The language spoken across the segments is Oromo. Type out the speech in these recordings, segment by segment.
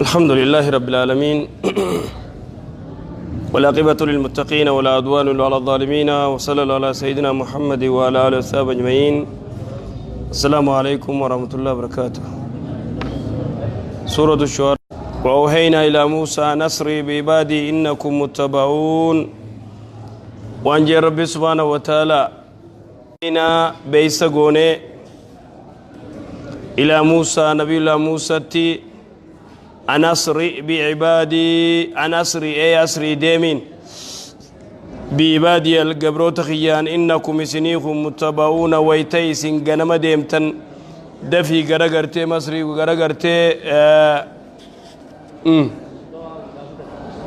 الحمد لله رب العالمين والعاقبة للمتقين ولا عدوان إلا على الظالمين وصلى الله على سيدنا محمد وعلى آله وصحبه أجمعين. السلام عليكم ورحمة الله وبركاته. سورة الشعراء. وأوحينا إلى موسى أن أسري بعبادي إنكم متبعون. وأنجي ربي سبحانه وتعالى إنا بيس غوني إلى موسى نبي الله موسى تي أن أسري بعبادي أن أسري أي أسري ديمين بعبادي القبروت خيان إنكم سنيكم متبعون ويتيس غنم ديمتن دفي غرغرتي مصري غرغرتي اه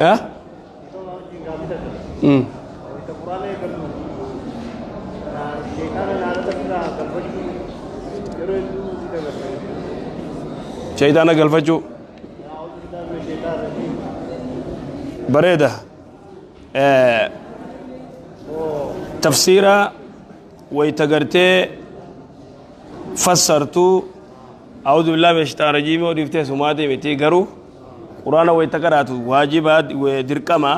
اه شيطان قلفجو بريدة. تفسيرا ويتغرتي فسرتو أعوذ بالله من الشيطان الرجيم ودفتي سماتي متي غرو قرآن ويتقرأت واجبات ودركما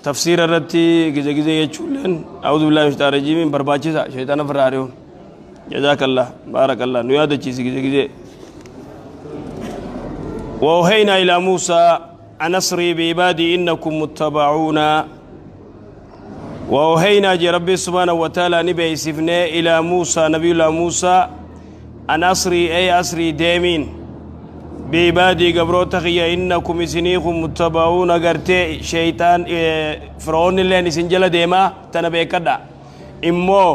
تفسير الرتي جزء جزء يچولن أعوذ بالله من الشيطان الرجيم برباچيسا شيطان فراريون. جزاك الله بارك الله نياد چيز جزء جزء. وأوحينا إلى موسى أن أسري بعبادي إنكم متبعون. وأوحينا جي ربي سبحانه وتعالى نبي سفني إلى موسى نبي الله موسى أن أسري أي أسري ديمين بعبادي قبروتخي إنكم سنيكم متبعون. قرتي شيطان فرعون اللي نسنجل ديما تنبي كدا إمو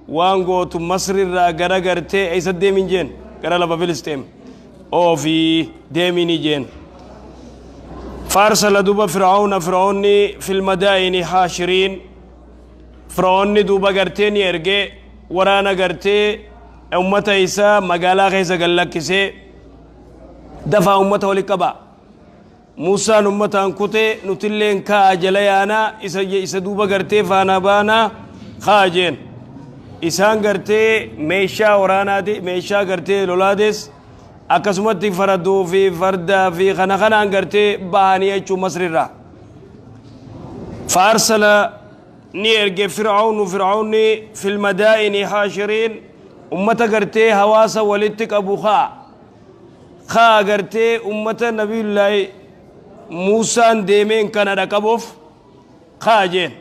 وانغو مصر را غرا قرتي أي سديمين جين غرا لبا فلسطين أو في ديميني جين. فارسل دوبا فرعون فرعوني في المدائن حاشرين. فرعوني دوبا قرتي يرجع ورانا قرتي أمته إيسا مقالا غيزا قلقسي دفع أمته لكبا موسى أمته أنكوتي نتلين كاجليانا إسا دوبا قرتي فانا بانا خاجين إسان قرتي ميشا ورانا دي ميشا قرتي لولادس akkasumatti faraduu fi fardaa fi kana kanaan gartee bahanii jechuu Masrirraa. Faarsala ni erge Fir'aawnu Fir'aawni fil madaa'ini haashiriin ummata gartee hawaasa walitti qabu haa haa gartee ummata nabiyullaahi Muusaan deemeen kana dhaqabuuf haa jeen.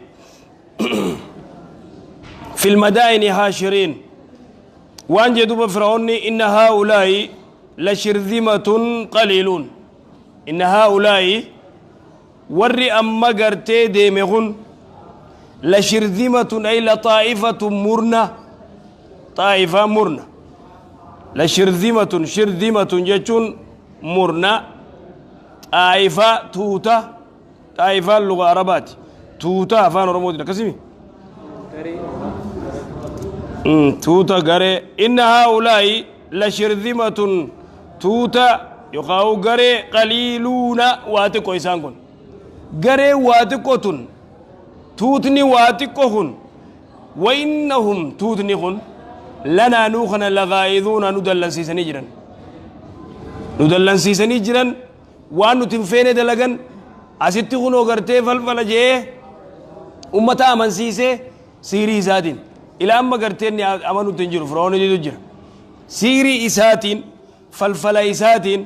Fil madaa'ini haashiriin waan jedhuba Fir'aawni inna haa'ulaa'i لشرذمة قليلون. إن هؤلاء ور أما قرتي ديمغن لشرذمة أي لطائفة مرنة طائفة مرنة لشرذمة شرذمة جتون مرنة طائفة توتة طائفة اللغة عربات توتة فان رمودنا كسمي توتة قري. إن هؤلاء لشرذمة توتا يقاو غري قليلون واتكو إسان كن غري واتكو تن توتني واتكو هن وإنهم توتني هن لنا نوخنا لغائذون ندلن سيسني جرن ندلن سيسني جرن وانو تنفين دلغن أستي خنو غرتي فلفل جي أمتا أمن سيسي سيري إساتين إلى أما غرتين أمنو تنجر فرعون جر سيري إساتين فلفل إساتين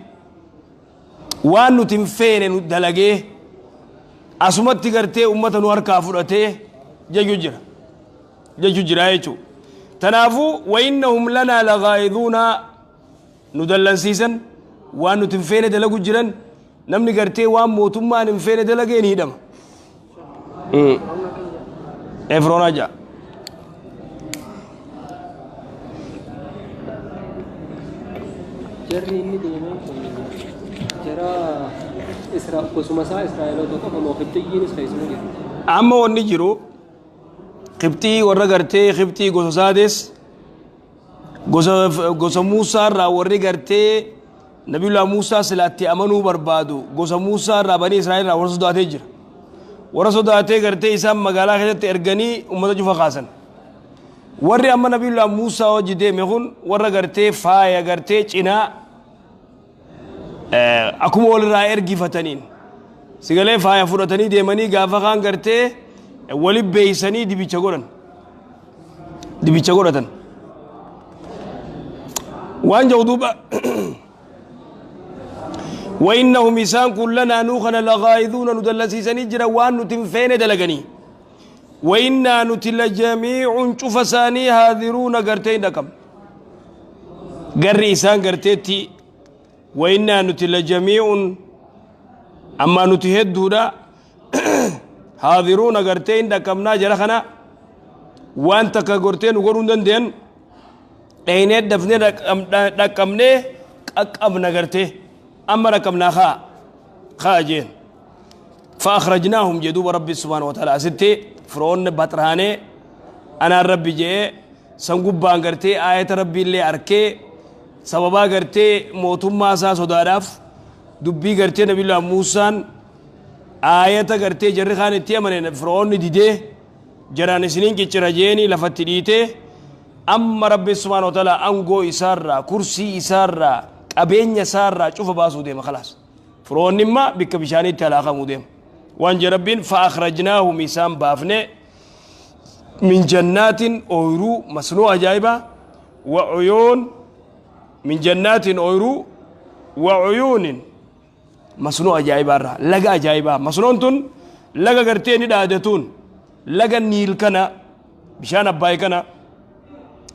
وانو تنفين دلقيه أسمت تقرتي أمة نوار كافرته جيجو جرا جرايتو تنافو. وإنهم لنا لغائظون ندلن سيسن وانو تنفين دلقو جرا نمني قرتي وان موتما ننفين دلقين هيدم إفرونا جا Jarri inni deemee kun jara gosuma isaa Israa'eloota qofa moo Qibxiyyiinis keessuma jiru? Amma wanni jiru Qibxii warra gartee Qibxii gosa isaatis gosa Muusaa irraa warri gartee Nabiyullaa Muusaa silaatti amanuu barbaadu gosa Muusaa irraa banii Israa'el irraa warra sodaatee jira. Warra sodaatee gartee isaan magaalaa keessatti erganii uummata cufa kaasan. Warri amma Nabiyullaa Muusaa hojii deeme kun warra gartee faaya gartee cinaa Akkuma walirraa ergifataniin sigalee faaya fudhatanii deemanii gaafa kaan gartee wali beeysanii dibicha godhan dibicha godhatan waan jedhu duuba. وإنهم إسان كلنا نوخنا لغائذون ندلسيسني جرا وان نتنفين دلغني وإنا نتل جميع شفساني هاذرون قرتين دكم قري إسان قرتيتي وإنا نتل جميع أما نتهدودا حاضرون قرتين دكمنا جرخنا وان تكا قرتين وقرون دندين اينيت دفني دكمني أقبنا قرتي أما ركبنا خا خاجين فأخرجناهم جدوب ربي سبحانه وتعالى ستي فرعون بطراني أنا ربي جي سنقبان قرتي آية ربي اللي أركي سببا قرتي موتما سا صداراف دبي قرتي نبي الله موسى آية قرتي جرخان التيمن فرعون ديدي جران سنين كتشرجيني لفتريتي أما ربي سبحانه وتعالى أنقو إسارة كرسي إسارة qabeenya isaarraa cufa baasuu deema khalaas firoonni imma bikka bishaaniitti halaakamuu deema waan je rabbiin fa akhrajnaahum isaan baafne min jannaatin ooyruu masnuu ajaa'ibaa wa uyuun min jannaatin ooyruu wa uyuunin masnuu ajaa'ibaa irraa laga ajaa'ibaa masnoon tun laga gartee ni dhaadatuun laga niil kana bishaan abbaay kana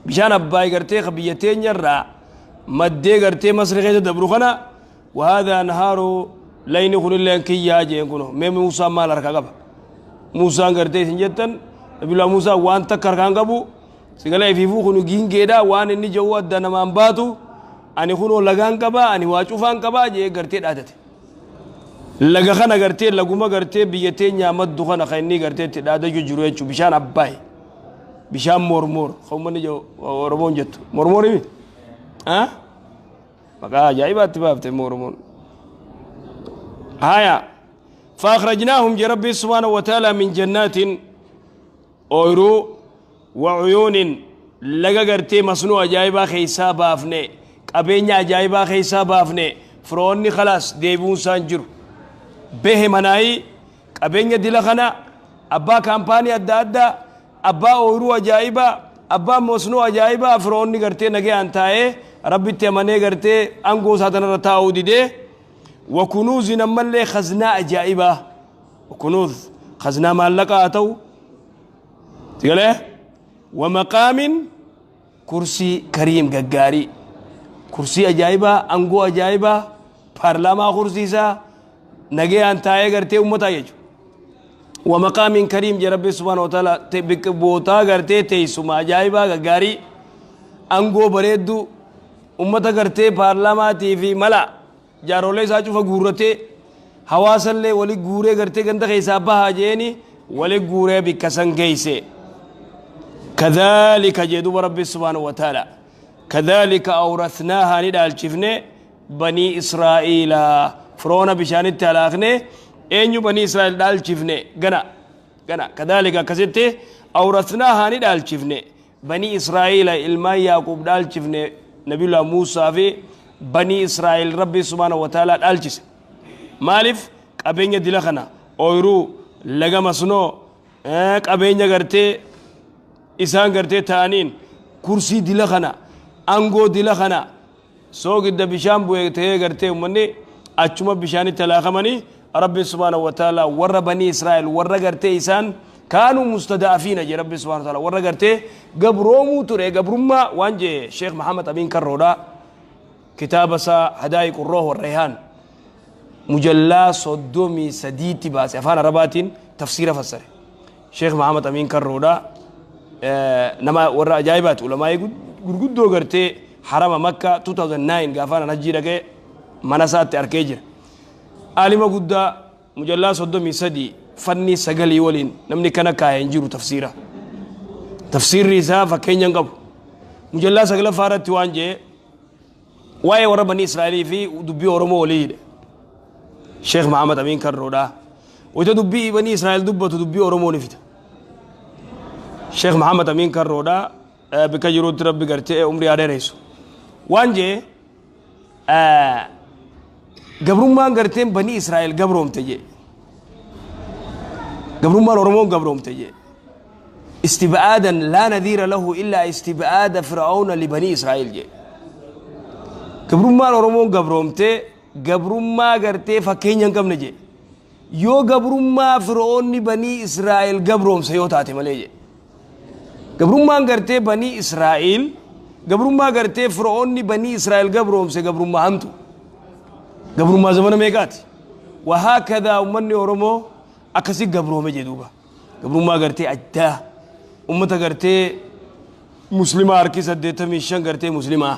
bishaan abbaay gartee ka biyya teenya irraa maddee gartee masri keessa dabru kana وهذا نهار لين كن اللين كيا جeen kuno mee Muusaan maal harkaa qaba Muusaan gartee isin jettan Nabiyullah Muusaa waan takka harkaan qabu sigalee ifiifuu kun giingeedha waan inni jedhu adda namaan baatu ani kunoo lagaan qaba ani waa cufaan qaba jee gartee dhaadate laga kana gartee laguma gartee biyya teenyaa maddu kana kan inni gartee itti dhaadachuu jiru jechuudha bishaan abbaay bishaan mormoor kan uummanni jedhu Oromoon jettu mormoorimi ah maqaa ajaa'ibaatti baafte Oromoon haya فأخرجناهم ربي سبحانه وتعالى من جنات أويرو وعيون لغا غرتي مصنوع أجايبا خيسا بافني قبينيا أجايبا خيسا بافني فروني خلاص ديبون سانجر به مناي قبينيا دلخنا أبا كامباني أدى أدى أبا أويرو أجايبا أبا مصنوع أجايبا فروني غرتي نجي أنتاي ربي تمني غرتي أنغو ساتنا رتاو دي وكنوز نملي خزنة أجائبة وكنوز خزنة مالك أتو تقول ومقام كرسي كريم ققاري كرسي أجائبة أنقو أجائبة بارلاما كرسي سا نجي أنتاي غرتي أمتا يجو ومقام كريم جي ربي سبحانه وتعالى تبك بوتا غرتي تيسما أجائبة ققاري أنقو بريدو أمتا غرتي بارلاما تي في ملا jaarolee isaa cufa guurratee hawaasallee wali guuree gartee ganda keessaa bahaa jeeni wali guuree bikka san geeyse كذلك جدوب ربي سبحانه وتعالى كذلك أورثناها ندالشفني بني إسرائيل فرعون بشان التلاخني أين بني إسرائيل دالشفني غنا غنا كذلك كزتي أورثناها ندالشفني بني إسرائيل إلما يعقوب دالشفني نبي الله موسى في بني إسرائيل ربي سبحانه وتعالى دالشس مالف قبينيا دلخنا أويرو لغا مسنو قبينيا غرتي إسان غرتي تانين كرسي دلخنا أنغو دلخنا سوق الدبشان بويته غرتي ومني أچما بشاني تلاخمني ربي سبحانه وتعالى ور بني إسرائيل ور غرتي إسان كانوا مستضعفين جي ربي سبحانه وتعالى ور غرتي قبرومو تري قبرما وانجي شيخ محمد أمين كرودا كتاب سا حدائق الروح والريحان مجلى صدومي سديتي باس أفان رباتين تفسير فسر شيخ محمد أمين كرودا نما ورا أجايبات علماء gurguddoo gartee harama makka 2009 gaafaan hajjii dhaqee mana isaatti arkee jira aalima guddaa mujallaa 33 fanni sagalii waliin namni kana kaa'ee hin jiru tafsiira tafsiirri isaa fakkeenya hin qabu mujallaa saglaffaa irratti waan jee waa'ee warra banii Israa'elii fi dubbii Oromoo walii hidhe Sheekh Mahamad Amiin Karroodhaa wayita dubbii banii Israa'el dubbatu dubbii Oromoo ni fida Sheekh Mahamad Amiin Karroodhaa bikka jirutti rabbi gartee umrii haa dheeressu waan jee Gabrummaan garteen banii Israa'el gabroomte jee. Gabrummaan Oromoon gabroomte jee. Istib'aadan laa nadhiira lahu illaa istib'aada Fir'aawna li banii Israa'el jee. Gabrummaan Oromoon gabroomte gabrummaa gartee fakkeenya hin qabne jee. Yoo gabrummaa Fir'oonni banii Israa'el gabroomse yoo taate malee jee. Gabrummaan gartee banii Israa'el gabrummaa gartee Fir'oonni banii Israa'el gabroomse gabrummaa hamtu. Gabrummaa zamana meeqaati? Wahaakadaa ummanni Oromoo akkasi gabroome jee duuba. Gabrummaa gartee addaa ummata gartee muslimaa harki 85 gartee muslimaa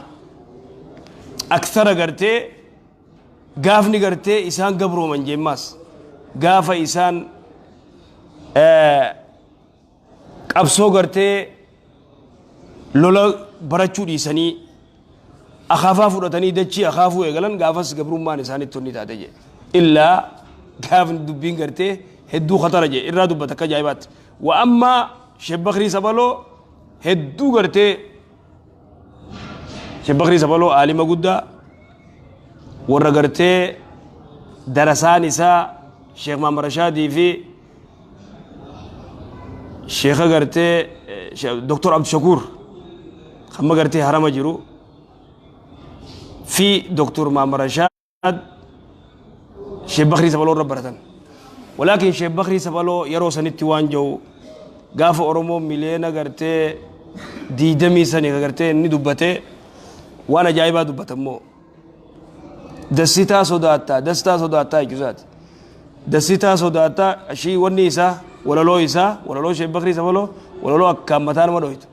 akthara gartee gaafni gartee isaan gabrooman jeemmaas gaafa isaan qabsoo gartee lola barachuu dhiisanii akaafaa fudhatanii dachii akaafuu eegalan gaafas gabrummaan isaanitti tonni taate jee. Illaa gaafni dubbiin gartee hedduu khatara jee irraa dubbata akka ajaa'ibaatti. Wa amma Sheekh Bakrii Sabaloo hedduu gartee Sheekh Bakrii Sabaloo aalima guddaa warra gartee darasaan isaa Sheekh Maamar Rashaadii fi Sheekha gartee Dr. Abdushakuur hamma gartee harama jiru fi Dr. Maamar Rashaad Sheekh Bakrii Sabaloo irra baratan. Walaakin Sheekh Bakrii Sabaloo yeroo sanitti waan jiru gaafa Oromoo miliyoona gartee diidamii sanii gartee inni dubbate waan ajaa'ibaa dubbata immoo. Dassitaa sodaattaa dastaa sodaattaa jechuusaati. Dassitaa sodaattaa ashii wanni isaa walaloo isaa walaloo Sheekh Bakrii Sabaloo walaloo akkaan mataa nama dhoytu.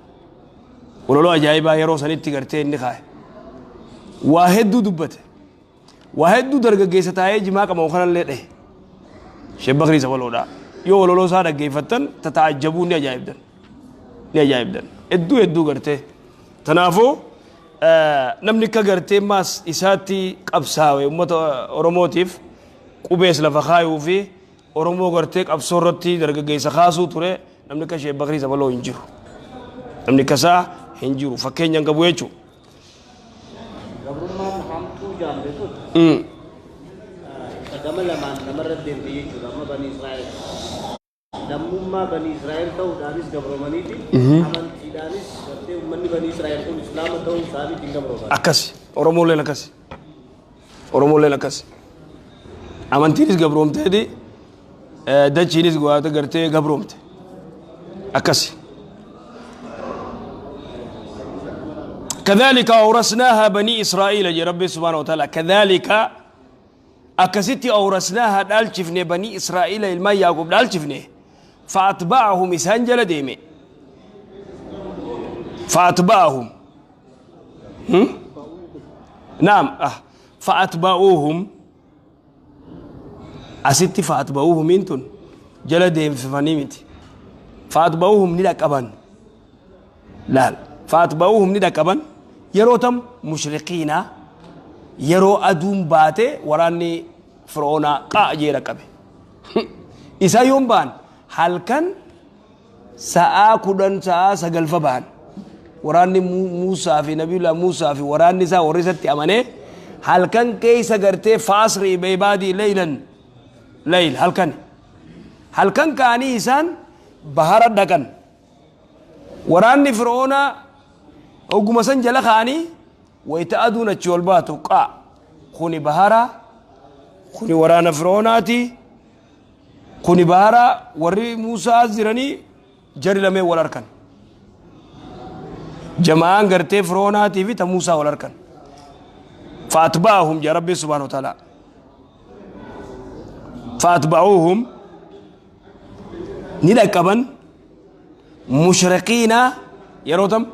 Walaloo ajaa'ibaa yeroo sanitti gartee inni kaa'e. Waa hedduu dubbate. Waa hedduu dargaggeessa taa'ee jimaa qamamu kanallee dhahe. Sheekh Bakrii Sabaloodha. Yoo walaloo isaa dhaggeeffattan tata'ajjabuu ni ajaa'ibdan. Ni ajaa'ibdan. Hedduu hedduu gartee. Kanaafuu namni akka gartee maas isaatti qabsaawe uummata Oromootiif qubees lafa kaayuu fi Oromoo gartee qabsoo irratti dargaggeessa kaasuu ture namni akka Sheekh Bakrii Sabaloo hin jiru. Namni akka isaa hin jiru. Fakkeenya hin qabu jechuudha. Gabrummaan hamtuu jaamte tun gama lamaan namarra deemte jechuudha. Amma bani Israa'el. Lammummaa bani Israa'el ta'uudhaanis gabromaniiti. Amantiidhaanis gartee uummanni bani Israa'el kun Islaama ta'uu isaaniitiin gabroman. Akkasi. Oromoolleen akkasi. Oromoolleen akkasi. Amantiinis gabroomteeti dachiinis waata gartee gabroomte. Akkasi. كذلك أورثناها بني إسرائيل يا ربي سبحانه وتعالى. كذلك أكستي أورثناها دالشفني بني إسرائيل الماء يعقوب دالشفني فأتبعهم إسهنجل ديمي فأتبعهم نعم فأتبعوهم أستي فأتبعوهم إنتن جل ديم في فنيمتي فأتبعوهم ندك أبان لا فأتبعوهم ندك أبان يروتم مشرقين yeroo aduun baate waraanni Fir'oonaa qaa jee dhaqqabe. Isaa yoom ba'an? Halkan sa'aa 10 sa'aa 9fa ba'an. Waraanni Muusaa fi Nabiyullah Muusaa fi waraanni isaa warri isatti amanee halkan keessa gartee faasri beebaadii leeylan leyl halkan. Halkan ka'anii isaan bahara dhaqan. Waraanni Fir'oonaa oguma san jala ka'anii wayita aduun achi ol baatu qaa kuni bahara kuni waraana Fir'oonaati kuni bahara warri Muusaa as jiranii jarri lameen wal harkan. Jama'aan gartee Fir'oonaatii fi ta Muusaa wal harkan. Fa'atba'ahum jaa Rabbi subhaanahu wa ta'ala. Fa'atba'uuhum ni dhaqqaban mushriqiina yeroo tam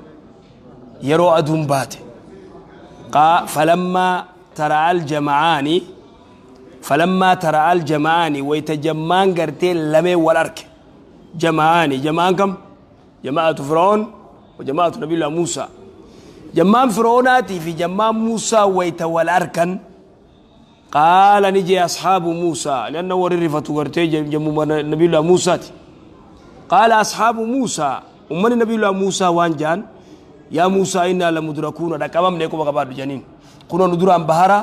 yeroo aduun baate. Qaa falammaa tara'al jama'aani falammaa tara'al jama'aani wayta jammaan gartee lameen wal arke. Jama'aani jama'aan kam? Jama'atu Fir'oon wa jama'atu Nabiyullah Muusaa. Jammaan Fir'oonaatii fi jammaan Muusaa wayta wal arkan qaala ni jee ashaabu Muusaa lianna warri rifatu gartee jammuma Nabiyullah Muusaati. Qaala ashaabu Muusaa ummanni Nabiyullah Muusaa waan jaan yaa Muusaa innaa lamudrakuuna dhaqqabamne quba qabaadhu janiin. Kunoo nu duraan bahara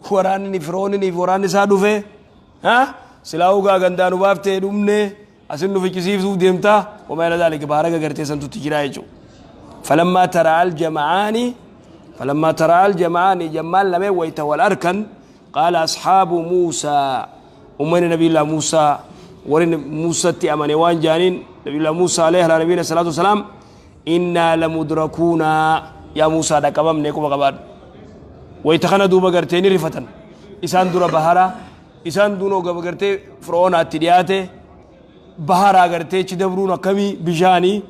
Waraanni Fir'oonii fi waraanni isaa dhufe ha silaa ugaa gandaa nu baaftee dhumne asin nu fichisiisuuf deemtaa wamaa ila dhaalika baaraga gartee santutti jira jechuudha. Falammaa taraa aljamaani falammaa taraa aljamaani jammaan lameen wayta wal arkan qaala asxaabu Muusaa ummanni nabiyullaa Muusaa warri Muusatti amane waan jaaniin nabiyullaa Muusaa alayhi ala nabiyina salaatu wasalaam innaa lamudrakuuna yaa Muusaa dhaqqabamne quba qabaadhu. Wayta kana duuba gartee ni rifatan isaan dura bahara isaan dunoo gaba gartee Fir'oonaatti dhiyaate baharaa gartee achi dabruun akkamii bishaanii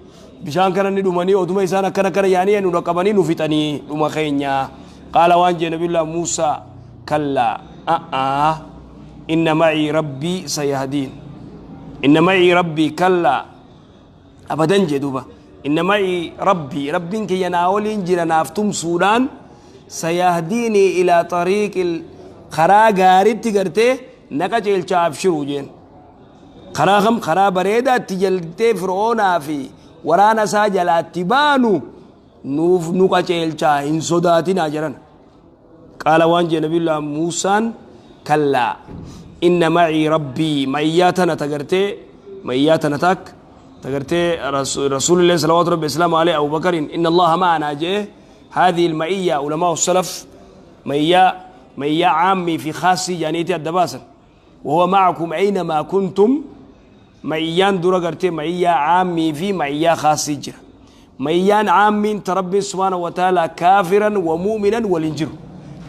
bishaan kana ni dhumanii oduma isaan akkana akkana yaanii nu dhaqqabanii nu fixanii dhuma keenya qaala waan jee nabiyullaa Muusaa kallaa a'aa inna macii rabbii sayahdiin inna macii rabbii kallaa abadan jee duuba inna macii rabbii rabbiin kiyya naa waliin jira naaf tumsuudhaan sayahdiinii ilaa xariiqil karaa gaaritti gartee naqa ceelcha abshiruu jeen karaa kam karaa bareedaatti jaltee Fir'oonaa fi waraana isaa jalaatti baanu nuuf nu qaceelchaa hin sodaatinaa jedhan qaala waan jee nabiyullaa Muusaan kallaa inna macii rabbii mayyaa tana tagartee mayyaa tana tak tagartee rasuulillee salawaatu rabbi islaamu aleyhi Abubakarin inna allaha ma'anaa jee هذه المئية علماء السلف مئية مئية عامي في خاصي جانيتي الدباسا وهو معكم أينما كنتم مئيان درا قرتي مئية عامي في مئية خاصي جرا مئيان عامين تربي سبحانه وتعالى كافرا ومؤمنا والإنجر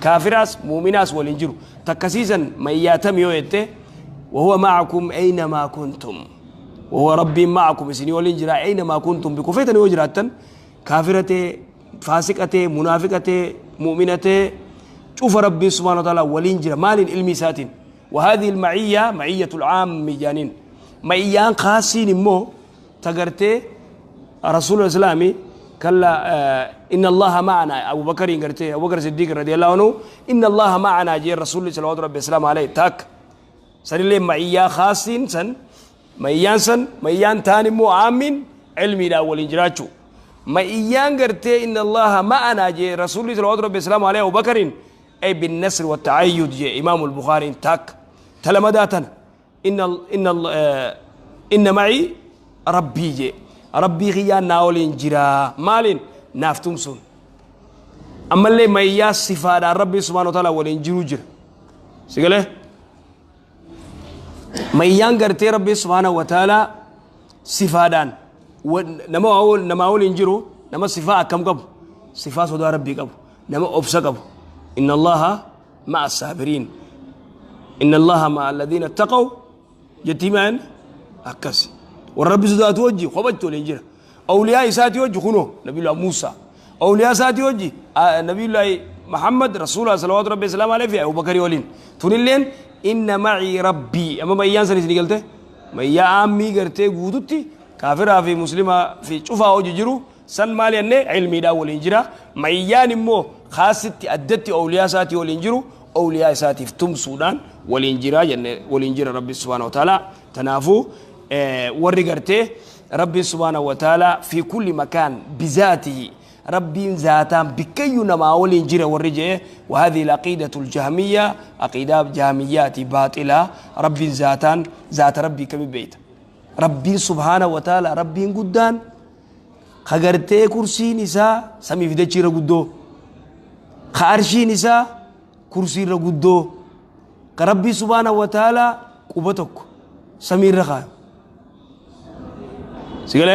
كافراس مؤمناس والإنجر تكسيسا مئية تميو وهو معكم أينما كنتم وهو ربي معكم سني والإنجر أينما كنتم بكفيتني وجراتا كافرتي فاسقتي منافقتي مؤمنتي شوف ربي سبحانه وتعالى والإنجر مال علمي ساتين وهذه المعية معية العام جانين معيان خاصين مو تقرتي رسول الإسلامي كلا إن الله معنا أبو بكر قرتي أبو بكر الصديق رضي الله عنه إن الله معنا جي رسول الله صلى الله عليه وسلم عليه تاك سن اللي معيا خاصين سن معيان سن معيان تاني مو عامين علمي لا والإنجراتشو معيان قرتي إن الله معنا جي رسول الله صلى الله عليه وسلم عليه أبو بكر أي بالنصر والتعيد جي إمام البخاري تاك تلمداتنا إن ال إن ال إن معي ربي جي ربي غيا ناولين جرا مالين نافتم سون أما اللي ما يا صفات ربي سبحانه وتعالى ولين جرو جر سيقوله ما يانغرتي ربي سبحانه وتعالى صفادان نما أول نما أول إنجرو نما صفات كم قب صفات صدى ربي قب نما أبسا قب إن الله مع الصابرين إن الله مع الذين اتقوا جتيمان أكس والرب سدات وجهي خبجت الإنجيل أولياء ساتي وجه خنو نبي الله موسى أولياء ساتي وجه نبي الله محمد رسول الله صلى الله عليه وسلم عليه في أبو بكر ولين تنلين إن معي ربي أما ما يانسى نسني قلته ما يا عمي قرتي قودتي كافرة في مسلمة في شوفها وجه جرو سن مالي أني علمي دا والإنجيل ما ياني مو خاصتي أدتي أولياء ساتي والإنجيل أولياء ساتي في تم سودان والإنجيل والإنجيل ربي سبحانه وتعالى تنافو ورقرته ربي سبحانه وتعالى في كل مكان بذاته ربي ذاتا بكي نما والإنجيل والرجع وهذه العقيدة الجهمية عقيدة جهميات باطلة ربي ذاتا ذات ربي كم بيت ربي سبحانه وتعالى ربي قدان خغرتي كرسي نساء سمي في دجي رغدو خارشي نساء كرسي رغدو ربي سبحانه وتعالى قبتك سمير رخا سيقول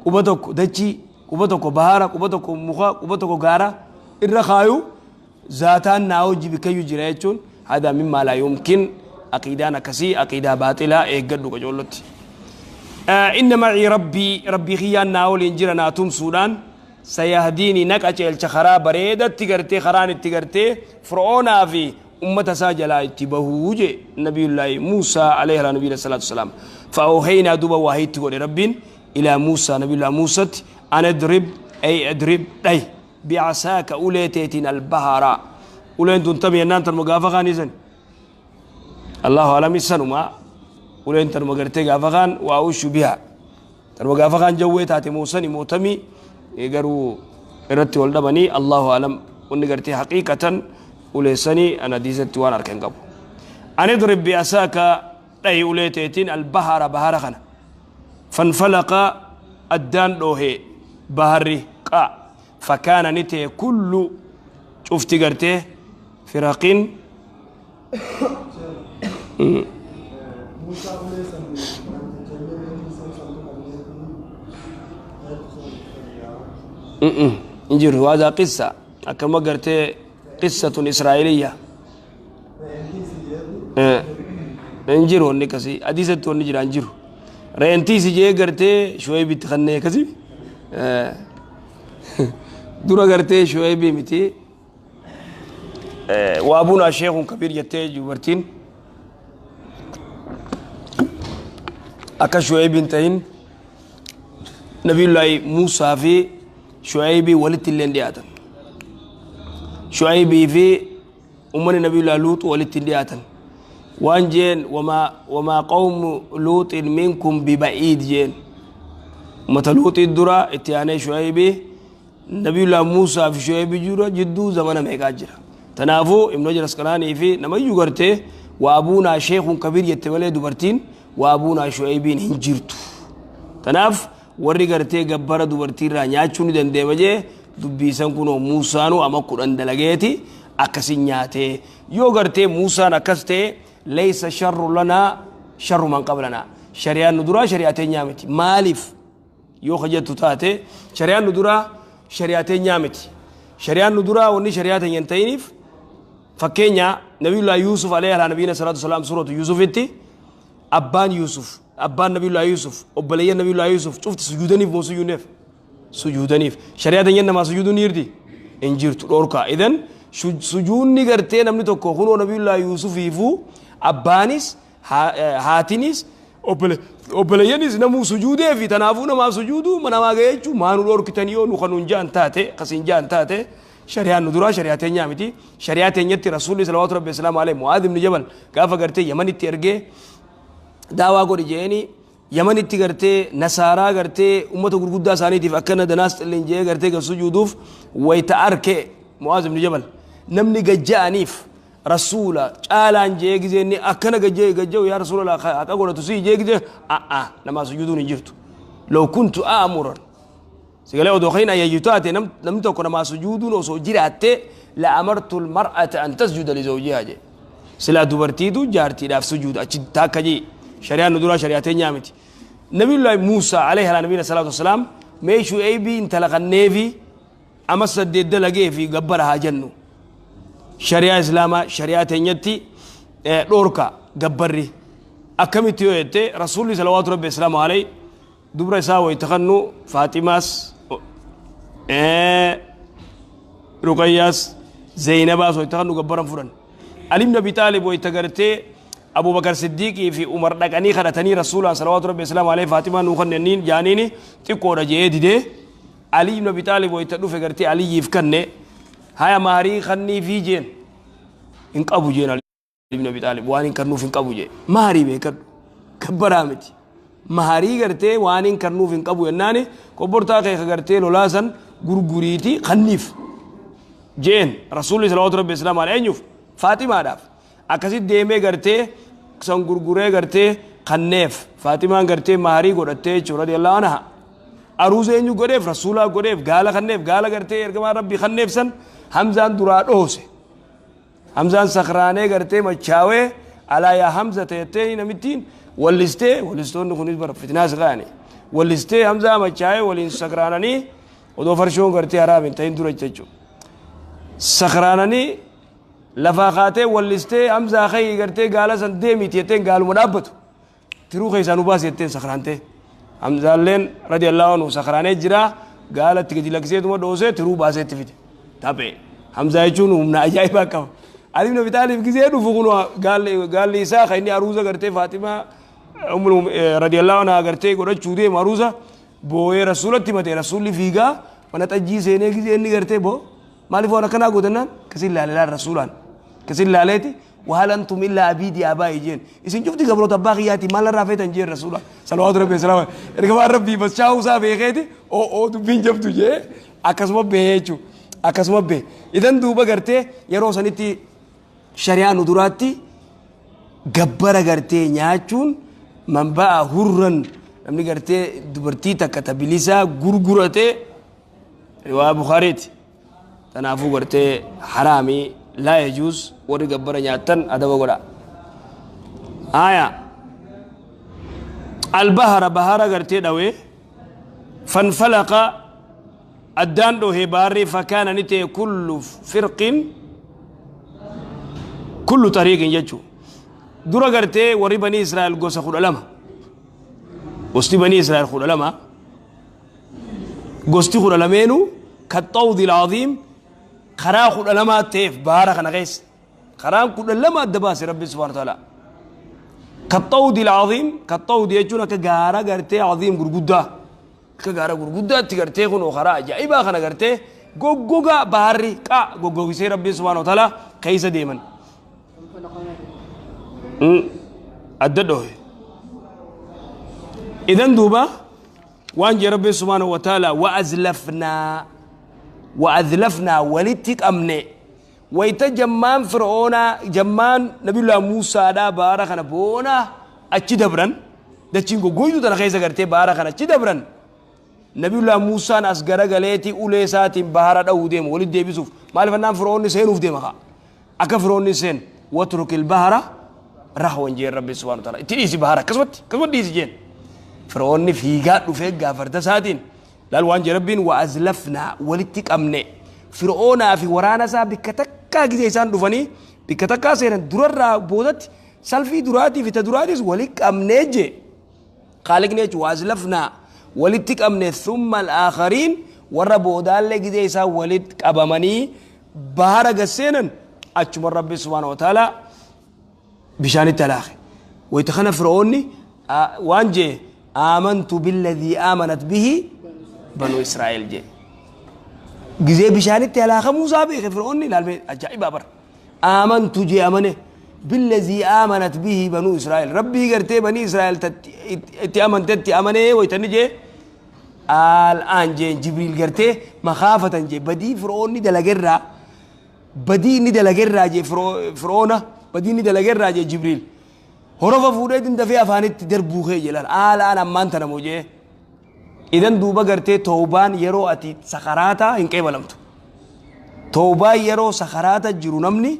قبتك دجي قبتك بهارة قبتك مخا قبتك غارة الرخايو ذاتان ناوجي بكي يجريتون هذا مما لا يمكن عقيدانا كسي عقيدة باطلة ايقدو كجولتي إن معي ربي ربي خيان ناول إنجيل ناتم سودان سيهديني نكأ الشخرا بريدة تجرتي خران تجرتي فرعون في أمة ساجلا اتبهوج نبي الله موسى عليه النبي الصلاة والسلام فأوحينا دوبا وحيت رب إلى موسى نبي الله موسى أن اضرب أي اضرب أي بعصاك أوليتين البحر أولين تنتمي أن أنت المقافقان إذن الله أعلم السنما أولين تنمقرتي قافقان وأوش بها تنمقافقان جويتات موسى موتمي يقروا إرتي والدبني الله أعلم ونقرتي حقيقة Ulee sanii an hadiisatti waan harka hin qabu. An idrib bi'asaaka, dhayi ulee teetiin, albahara, bahara kana. Fanfalaqa, addaan dhoohe baharri qa. Fakaana, ni ta'e, kullu, cufti gartee, firaqin. Musaa ulee san namticha san santu kanneen. Hin jiru. Haadaa qissa akkama gartee qissatun israa'iliyya hin jiru. Wanni akkasii hadiisatti wanni jira hin jiru. Reentiisi jee gartee Shu'aybitti kannee akkasii dura gartee Shu'aybii miti. Wa abunaa sheekhun kabiir jettee dubartiin akka Shu'aybiin ta'in. Nabiyullaahi Muusaa fi Shu'aybii walitti illee dhiyaatan. Shu'aybii fi ummanni Nabiyullaahi Luuxu walitti hin dhiyaatan. Waan jeen wamaa qawmu Luuxin minkum biba'iid jeen. Ummata Luuxii dura itti aanee Shu'aybii. Nabiyullaahi Muusaa fi Shu'aybii jura jidduu zamana meeqaa jira. Tanaafuu Ibnu Hajar Asqalaanii fi namayyuu gartee wa abuunaa sheekun kabiir jette malee dubartiin wa abuunaa Shu'aybiin hin jirtu. Tanaaf warri gartee gabbara dubartiirraa nyaachuu ni dandeema jee dubbiisan kunoo Muusaanuu ama 10 dalageeti akkasin nyaatee. Yoo gartee Muusaan akkas ta'e, laysa sharru lanaa sharru man qablanaa. Shari'aan nu duraa shari'aa teenyaa miti. Maaliif yoo kajettu taate, shari'aan nu duraa shari'aa teenyaa miti. Shari'aan nu duraa wanni shari'aa teenya hin ta'iniif, fakkeenya Nabiyullaa Yuusuf alayhi alaa nabiyina salaatu salaam, suuratu Yuusufitti abbaan Yuusuf, abbaan Nabiyullaa Yuusuf, obboleeyyan Nabiyullaa Yuusuf cufti sujuudaniif moo sujuudneef? Sujuudaniif. Shari'aa teenyan namaa sujuuduun ni jirti? Hin jirtu, dhorkaa. Idan sujuudni gartee namni tokko kunoo Nabiyullaa Yuusufiifuu abbaanis haatinis obboleeyyanis namuu sujuudee fi tanaafuu namaaf sujuuduu namaa ga'ee jechuun maanuu dhorkitanii yoo nu kanuun ja'an taate, akkasiin ja'an taate, shari'aan nu duraa shari'aa teenyaa miti. Shari'aa teenyatti Rasuulli salawaatu rabbi islaamu alayhi Mu'aadh ibn Jabal gaafa gartee Yamanitti ergee daawaa godhi jeeni, Yamanitti gartee nasaaraa gartee ummata gurguddaa isaaniitiif akkana danaas xilliin jee gartee gad sujuuduuf wayta arke Mu'aaz ibn Jabal, namni gajja'aniif Rasuula caalaan jee gizeenni akkana gajja'e gajja'u, yaa Rasuula, haqa godhatu si jee gizee a'a namaa sujuuduun hin jirtu. Law kuntu a'muran sigalee odoo kayin ayyayyu taate, namni tokko namaa sujuuduun osoo jiraatte, la amartu almar'ata an tasjuda li zawjihaa jee. Silaa dubartiitu jaartiidhaaf sujuuda achi taakka jee. Shari'aan nu duraa shari'aa teenyaa miti. Nabiyullaahi Muusaa alayhi alaa nabiyina salaatu wasalaam mee Shu'aybii intala kanneefi ama 8 dalagee fi gabbara haa jennu. Shari'aa Islaamaa shari'aa teenyatti dhoorka gabbarri akkamitti yoo jette, Rasuulli salawaatu rabbi islaamu alayhi dubra isaa wayita kannu Faaximaas, Ruqayyaas, Zeynabaas wayita kannu gabbaran fudhan. Ali ibn Abi Xaalib wayita gartee Abubakar Siddiiqii fi Umar dhaqanii kadhatanii Rasuulaan salawaatu rabbi islaamu alayhi Faaximaa nuu kanneen jaaniini xiqqoodha je'ee didee. Ali ibn Abi Xaalib wayita dhufe gartee Aliyyiif kanne. Haya, maarii kannii fi jeen hin qabu jeen. Ali ibn Abi Xaalib waan hin kannuuf hin qabu jee. Maarii beekadhu, gabbaraa miti. Maarii gartee waan hin kannuuf hin qabu jennaani, kobbortaa kee ka gartee lolaasan gurguriiti kanniif jeen. Rasuulli salawaatu rabbi islaamu alayhi eenyuuf? Faaximaadhaaf. Akkasit deemee gartee san gurguree gartee kanneef. Faaximaan gartee maarii godhattee jechuudha, radiyallahu anha. Aruuza eenyu godheef? Rasuulaa godheef. Gaala kanneef, gaala gartee ergamaan rabbii kanneef san Hamzaan duraa dhoose. Hamzaan sakraanee gartee machaawee, alaa yaa Hamza ta'ettee namittiin wallistee. Wallistoonni kunis bara fitnaas ka'ani wallistee Hamzaa machaawee waliin sakraananii, odoo farshoon gartee haraam hin ta'in dura jechuudha. Sakraananii lafaa kaatee wallistee, Hamzaa ka'ii gartee gaala san deemiti jetteen, gaaluma dhaabbatu tiruu keessaa nu baasi jetteen sakraantee. Hamzaalleen radiyallahu anhu sakraanee jira, gaala itti gadi lakkiseetuma dhoosee tiruu baasee itti fide. Taphee Hamzaa jechuun humna ajaa'ibaa qaba. Ali ibn Abi Xaalib gizee dhufu kun gaalli isaa kan inni aruuza gartee Faaximaa radiyallahu anha gartee godhachuu deemu aruuza boo'ee Rasuulatti himate. Rasuulli fiigaa mana xajjii seenee gizee inni gartee boo maaliif waan akkanaa gootannaan kasin laale rasuulaan kasin laaleeti, wahal antum illaa abiidii abaa'ii jeen. Isin cufti gabroota abbaa kiyyaati, maal irraa feetan jeen. Rasuula salawaatu rabbi salaama ergamaan rabbii bashaa'uu isaa beekeeti oo dubbiin jabdu jee akkasuma bahee jechuudha. Akkasuma bee idan duuba gartee yeroo sanitti shari'aa nu duraatti gabbara gartee nyaachuun manba'a hurran namni gartee dubartii takka ta bilisaa gurguratee riwaa Bukaariiti. Tanaafuu gartee haraamii laa yajuus warri gabbara nyaattan adaba godha. Aya albahara bahara gartee dhawee fanfalaqa addaan dhohee baharri fakkaana ni ta'e kullu firqin kullu xariiqin jechuu dura gartee warri banii Israa'el gosa 12 gosti banii Israa'el 12 gosti 12 kaxawdi alcaziim karaa 12 ta'eef bahara kana keessa karaan 12 adda baase rabbi subhaana taala kaxawdi alcaziim kaxawdi jechuun akka gaara gartee aziim gurguddaa akka gaara gurguddaatti gartee kunoo karaa ajaa'ibaa kana gartee goggogaa baharri qaa goggogisee rabbi subhaana taala keessa deeman adda dhohe idan duuba waan jee rabbi subhaanahu wa ta'ala wa azlafnaa walitti qabne wayta jammaan fir'oonaa jammaan nabiyullah Muusaadhaa bahara kana boonaa achi dabran dachiin goggoytuu tana keessa gartee bahara kana achi dabran nabiyullah Muusaan as garagaleeti ulee isaatiin bahara dha'uu deema walitti deebisuuf maaliif annaan fir'oonni seenuuf deema kaa akka fir'oonni seen watrukil bahara rahwan jeen rabbi subhaanahu wa ta'ala itti dhiisi bahara akkasumatti akkasumatti dhiisi jeen fir'oonni fiigaa dhufee gaafarta isaatiin laal waan jee rabbiin wa azlafnaa walitti qabne fir'oonaa fi waraana isaa bikka takkaa gizee isaan dhufanii bikka takkaa seenan durarraa boodatti salfii duraatii fi ta duraatis walitti qabnee jee kaaliqni jechuun wa azlafnaa walitti qabne thumma al-aakhariin warra boodaallee gizee isaan walitti qabamanii bahara gasseenan achuma rabbi subhaanahu wa ta'ala bishaanitti halaake wayita kana fir'oonni waan jee aamantu billadhii aamanat bihi banu Israa'el jee gizee bishaanitti halaakamuu isaa beeke fir'oonni ilaalme ajaa'ibaa bara aamantu jee amane billadhii aamanat bihi banu Israa'el rabbii gartee banii Israa'el itti amantetti amanee waytanni jee al'aan jeen Jibriil gartee makaafatan jee badii fir'oonni dalagerraa badii inni dalagerraa jee fir'oona badii inni dalagerraa jee Jibriil horofa fuudheetiin dafee afaanitti darbuu kee jedhan al'aan ammaan tana moo jee idan duuba gartee toobaan yeroo ati sakaraataa hin qeebalamtu toobaan yeroo sakaraata jiru namni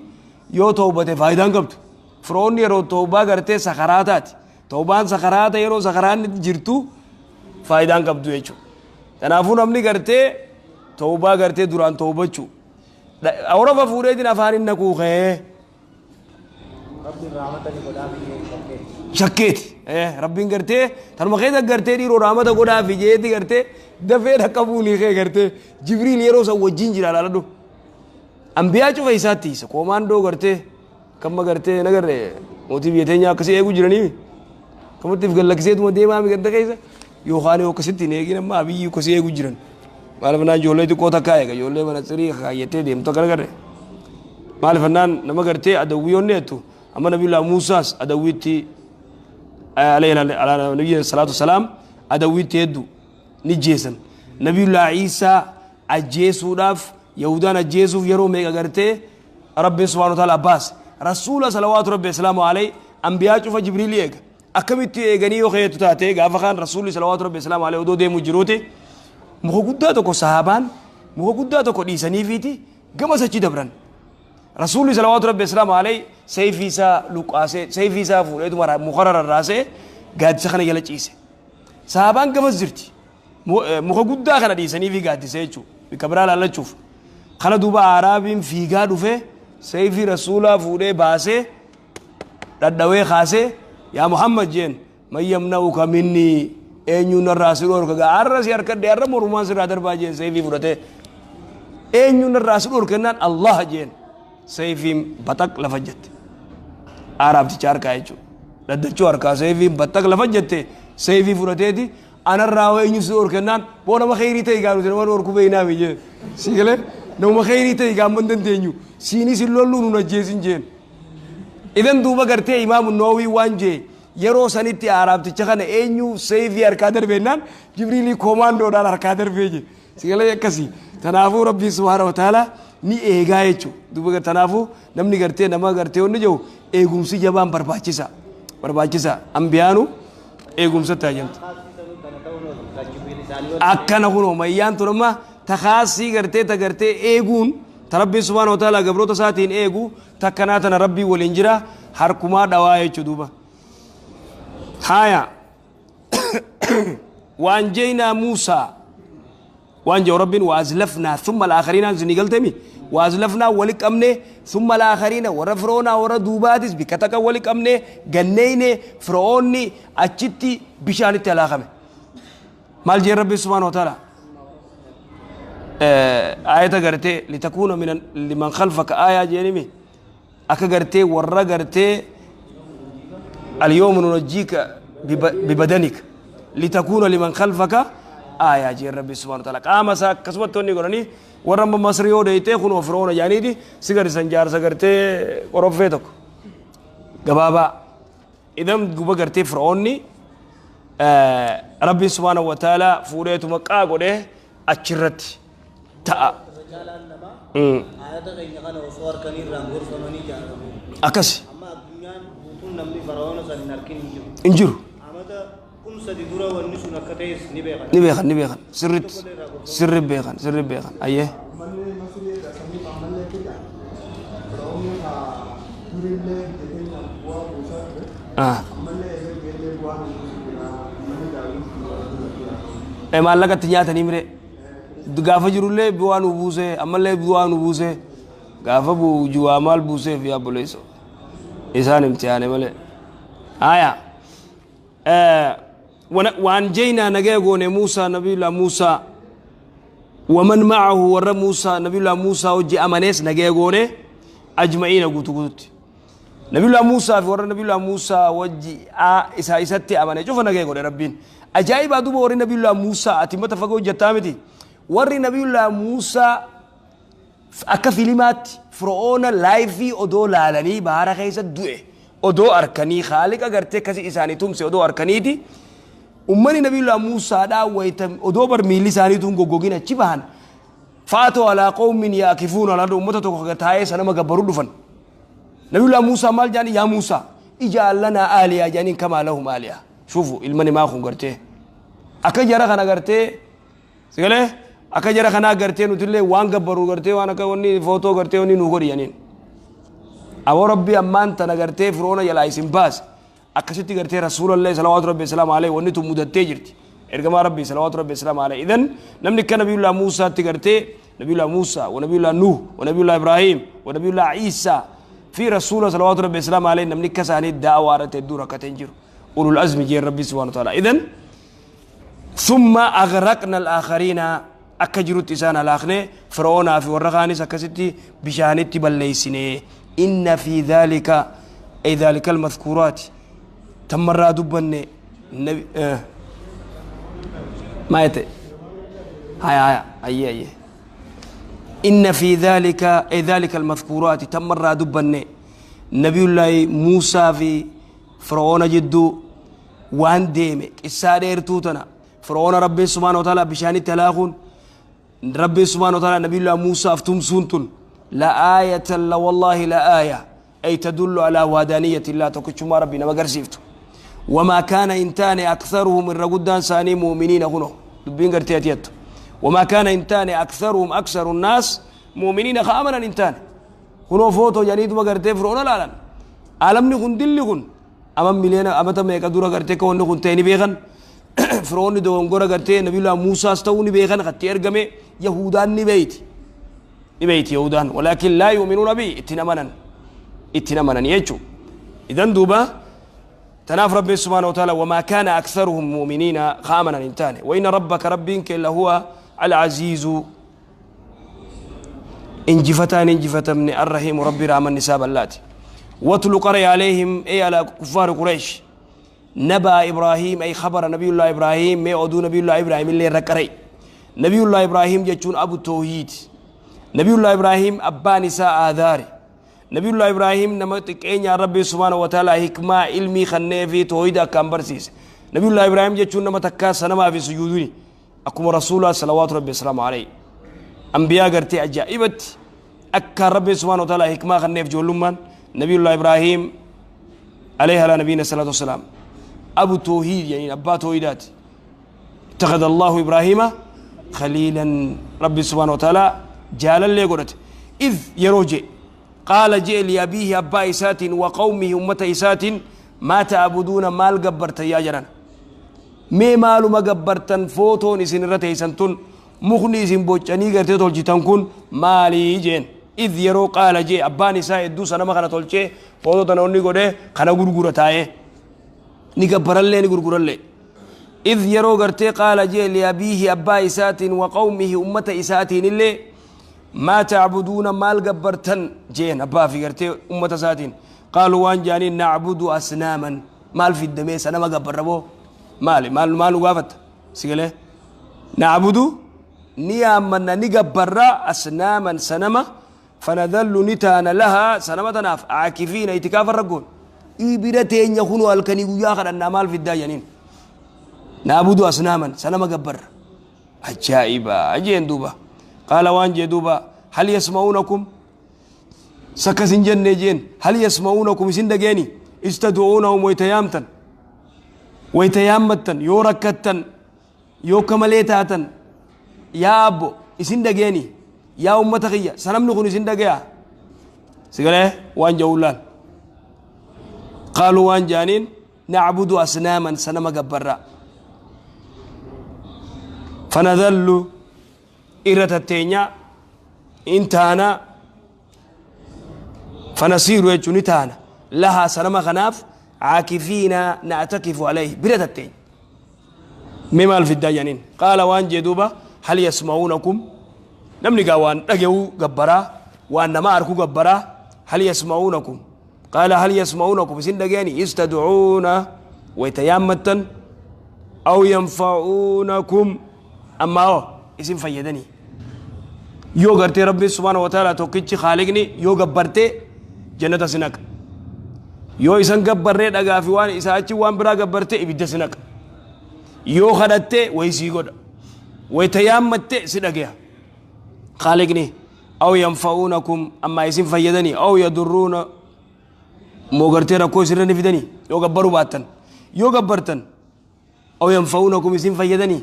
yoo toobate faayidaan qabdu firoonni yeroo toobaa gartee sakaraataati toobaan sakaraata yeroo sakaraanni jirtu faayidaan qabdu jechuudha kanaafuu namni gartee toobaa gartee duraan toobachuu horofa fuudheetiin afaanin naquu kee Rabbiin rahmata ni godhaa biyyee shakkee. Shakkeeti rabbiin gartee tanuma keessa gartee dhiiroo rahmata godhaa fi jeeti gartee dafee dhaqqabuunii kee gartee Jibriil yeroo san wajjin jira laaladhu ambiyaa cufa isaatti isa koomaandoo gartee kamma gartee nagarre mootii biyya teenyaa akkasii eeguu jiranii kamatti if gallakkiseetuma deemaa mi ganda keessa yookaan yoo akkasitti hin eegin amma abiyyi akkasii eeguu jiran maaliif naan ijoollee xiqqoo takkaa eega ijoollee mana tsirii kaayyattee deemtu akka nagarre maaliif naan nama gartee adawwiyoonni jettu amma nabiyullah Muusaas adawwiitti alayhi ala nabiyyi salaatu wasalaam adawwiitti hedduu ni jeesan nabiyullah Iisaa ajjeesuudhaaf Yahudaan ajjeesuuf yeroo meeqa gartee rabbiin subhaanahu wa ta'ala baase rasuula salawaatu rabbi wasalaamu alayhi ambiyaa cufa Jibriil eega akkamitti eeganii yoo keetu taate gaafa kaan rasuulli salawaatu rabbi wasalaamu alayhi odoo deemu jiruuti muka guddaa tokko sahaabaan muka guddaa tokko dhiisaniifiiti gama sachi dabran rasuulli salawaatu rabbi wasalaamu alayhi sayfii isaa luqqaasee sayfii isaa fuudheetuma mukarra rarraasee gaaddisa kana jala ciise sahaabaan gamas jirti muka guddaa kana dhiisaniifi gaaddisee jechuudha bikka biraa laallachuuf kana duuba araabiin fiigaa dhufee sayfii rasuulaa fuudhee baasee dhadhawee kaasee yaa Muhammad jeen man yamna'uka minni eenyuun narraa si dhorka gaa har'a si harkadhe har'a mormumaan sirraa darbaa jeen sayfii fudhatee eenyuun narraa si dhorka jennaan Allah jeen sayfiin baxaq lafa jette araabticha harkaa jechuudha dhaddachuu harkaa sayfiin baxaq lafa jette sayfii fudhateeti anarraa eenyu si dhorka jennaan boo nama kheyrii ta'e gaa nuti nama dhorku beeynaami jeen si galee nama kheyrii ta'e gaa amma hin dandeenyu siinis hin lolluu nun ajjeesin jeen idan duuba gartee imaamu Nawawi waan jee yeroo sanitti araabticha kana eenyu sayfii harkaa darbeennaan Jibriilii koomaandoodhaan harkaa darbee jee Sigalee akkasii. Kanaafuu Rabbiin subhaana wa ta'ala ni eegaa jechuudha. Duuba kanaafuu namni gartee nama gartee wanni jiru eegumsi jabaan barbaachisa. Barbaachisa. Ambiyaanu eegumsatti haajamti. Akkana kunoo mayyaan tun amma takaasii gartee ta gartee eeguun ta Rabbiin subhaana wa ta'ala gabroota isaatiin eegu takkanaa tana Rabbii waliin jira harkumaa dhawaa jechuudha duuba. Haaya. Waan jeynaa Muusaa. Waan jedhu Rabbiin waazlafnaa thumma alaakhariinaan isinii galteemi waazlafnaa wali qabne thumma alaakhariina warra firoonaa warra duubaatis bikka takka wali qabne ganneeyne firoonni achitti bishaanitti halaakame. Maal jeen Rabbiin subhaana wa ta'ala ayata gartee litakuuna min liman khalfaka aayaa jeenimi akka gartee warra gartee اليوم ننجيك ببدنك لتكون لمن خلفك آية جي ربي سبحانه وتعالى قام سا كسبت توني غراني ورم مصر يو ديته خنو فرعون جانيدي سيغر سنجار سغرتي قرفه تك غبابا إذا غبا غرتي فرعوني ربي سبحانه وتعالى فوريتو مقا غده اچرت تا آيات keenya kana osoo harkanii irraan gorfamanii jaalamu. Akkas. Amma addunyaan guutuun namni fara'oona san hin arkin hin jiru. Hin jiru. Amata 3000 dura wanni sun akka ta'es ni beekan. Ni beekan, ni beekan, sirriitti sirri beekan, sirri beekan, ayyee. Manni Masrii saniif ammallee fida. Firoomni haa durillee biyya keenyaaf bu'aa buusaa ture. Ammallee eegallee bu'aa nu buusu jira. Manni daawwiti jira. Maallaqatti nyaatanii mire gaafa jirullee bu'aa nu buuse, ammallee bu'aa nu buuse, gaafa bu'aa maal buuseef yaa obboleesso isaan imtihaane malee. Haya. Waan jeynaa nagaya goone Muusaa, nabiyullah Muusaa, waman ma'ahu, warra Muusaa, nabiyullah Muusaa hojii amanees nagaya goone, ajma'iina, guutu guututti. Nabiyullah Muusaa fi warra nabiyullah Muusaa wajji isaa isatti amane cufa nagaya godhe Rabbiin. Ajaa'ibaa duuba warri nabiyullah Muusaa ati mata fagoo hojjettaa miti. Warri nabiyullah Muusaa akka filimaatti Fir'oona live odoo laalanii bahara keessa du'e odoo arkanii, haaliqa gartee akkasii isaanii tumse odoo arkaniiti, ummanni nabiyullah Muusaadhaa wayita odoo bar miilli isaaniituun goggogin achi bahan, faatoo alaa qawmin yaakifuun alaa, ummata tokko taa'ee sanama gabbaruu dhufan. Nabiyullah Muusaa maal jedhani? Yaa Muusaa, ij'al lanaa aaliyaa jedhaniin, kamaa lahum aaliyaa. Shuufu ilma namaa kun gartee akka jara kana gartee sigalee akka jara kanaa gartee nutillee waan gabbaru gartee waan akka wanni footoo gartee wanni nuu godhi jedhaniin. Aboo Rabbi ammaan tana gartee Firoona jalaa isin baase, akkasitti gartee rasuulallee salawaatu Rabbi salaamu alayhi wanni tun mudattee jirti. Ergamaa Rabbi salawaatu Rabbi salaamu alayhi. Idan namni akka nabiyullah Muusaatti gartee nabiyullah Muusaa wa nabiyullah Nuh wa nabiyullah Ibrahim wa nabiyullah Iisaa fi rasuula salawaatu Rabbi salaamu alayhi, namni akka isaanii daawaa irratti hedduu rakkatee hin jiru. Ulul azmi jeen Rabbi subhaanahu wa ta'ala. Idan ثم أغرقنا الآخرين akka jirutti isaan halaakne, Fir'oonaa fi warra kaanis akkasitti bishaanitti balleeysine. Inna fi dhalika, ay dhalika almadhkuraati, tammarraa dubbanne nabi maa jette? Haya haya, ayyee ayyee. Inna fi dhalika, ay dhalika almadhkuraati, tammarraa dubbanne, nabiyullaahi Muusaa fi Fir'oona jidduu waan deeme qissaa dheertuu tana, Fir'oona Rabbiin subhaana wa ta'ala bishaanitti halaakuun, Rabbiin subhaana wa ta'ala nabiyullah Muusaaf tumsuun tun, la aayatan la wallaahi la aaya, ay tadullu alaa waadaaniyyati illah, tokkichummaa Rabbii nama agarsiiftu. Wamaa kaana hin taane aktharuhum, irra guddaan isaanii, mu'miniina. Kuno dubbiin gartee ati jettu, wamaa kaana hin taane aktharuhum, aktharu nnaas, mu'miniina, ka amanan hin taane. Kunoo footoo jedhaniituma gartee Fir'oona laalan. Alamni kun dilli kun ama miliyoona amata meeqa dura gartee akka wanni kun ta'e ni beekan. Firoonni dogongora gartee nabiyullah Muusaas ta'uu ni beekan, katti ergame Yahudaan ni beeyti, ni beeyti Yahudaan, walaakin laa yu'minuuna bi, ittiin amanan, ittiin amanan jechuu. Idan duuba tanaaf Rabbiin subhaanahu wa ta'ala wamaa kaana aktharuhum mu'miniina, ka amanan hin taane. Wa inna rabbaka, Rabbiin kee, lahuwa al-aziizu, injifataan injifatamne, arrahiimu, Rabbi raamanni isaa bal'aati. Watlu, qari, عليهم, ay على كفار قريش, نبأ إبراهيم, أي خبر نبي الله إبراهيم. ما أدو نبي الله إبراهيم اللي ركري. نبي الله إبراهيم جتون أبو التوحيد. نبي الله إبراهيم أبا نساء آذاري. نبي الله إبراهيم نما تكين يا ربي سبحانه وتعالى حكمة علمي خنّي في توحيد كان برسيس. نبي الله إبراهيم جتون نما تكا سنما في سجودني. Akkuma Rasuulaa salawaatu Rabbi wasalaamu alayhi. Anbiyaa gartee ajaa'ibatti akka Rabbi subhaanahu wa ta'ala hikmaa kanneef ijoollummaan Nabiyullah Ibraahim alayhi ala nabiyina salaatu wasalaam. Abu Toohiid jedhaniin, abbaa toohidaati. Ittakhadha Allahu Ibraahiima khaliilan, Rabbi subhaanahu wa ta'ala jaalallee godhate. Idh yeroo jee qaala jee liabiihi abbaa isaatiin wa qawmihi ummata isaatiin, maa ta'buduuna, maal gabbartan yaa jedhan, mee maaluma gabbartan, footoon isin irra teeysan tun, mukni isin boccanii gartee tolchitan kun maalii jeen. Idh yeroo qaala jee abbaan isaa hedduu sanama kana tolchee footoo tana onni godhee kana gurgura taa'ee ni gabbarallee ni gurgurallee. Idh yeroo gartee qaala jee liabiihi abbaa isaatiin wa qawmihi ummata isaatiin illee, maa tacbuduuna, maal gabbartan jeen abbaa fi gartee ummata isaatiin. Qaaluu waan jaaniin, nacbudu asnaaman. Maal fiddamee, sanama gabbarra boo, maali maal maal nu gaafatta sigalee? Nacbudu ni yaammanna, ni gabbarra, asnaaman sanama, fanadallu ni taana, lahaa sanama tanaaf, caakifiina itikaafa raggoon ibira teenya kunu halkanii guyyaa kadhannaa, maal fiddaa janiin. Nacbudu asnaaman, sanama gabbarra. Ajaa'iba jeen duuba. Qaala waan jee duuba, hal yasma'uunakum, sakkas hin jenne jeen, hal yasma'uunakum, isin dhageeni, istad'uunahum, wayta yaamtan, wayta yaammattan, yoo rakkattan, yoo kamalee taatan, yaa abbo isin dhageeni, yaa ummata kiyya, sanamni kun isin dhageya sigalee waan ja'uun laal. Qaaluu waan jaaniin, nacbudu asnaaman, sanama gabbarra, fanadallu irra tatteenya in taana, fanasiiru jechuun ni taana, lahaa sanama kanaaf, caakifiina na'takifu alayhi, bira tatteenya, mee maal fiddaa jedhaniin. Qaala waan jee duuba, hal yasma'uunakum, namni gaa waan dhaga'uu gabbaraa, waan nama arku gabbaraa. Hal yasma'uunakum, qaala hal yasma'uunakum, isin dhagayani, istad'uuna, wayta yaammattan, aw yanfa'uunakum, ammaa hoo isin fayyadanii, yoo gartee Rabbiin subhaanahu wa ta'ala tokkichi khaaliqni yoo gabbartee jannata si naqa, yoo isan gabbarree dhagaa fi waan isaa achi waan biraa gabbartee ibidda si naqa, yoo kadhattee wayi sii godha, wayta yaammatte si dhagaya khaaliqni, aw yanfa'uunakum, ammaa isin fayyadanii, aw yadurruuna, moo gartee rakkoo isinirra ni fidanii yoo gabbaruu baattan, yoo gabbartan, aw yanfa'uunakum, isin fayyadanii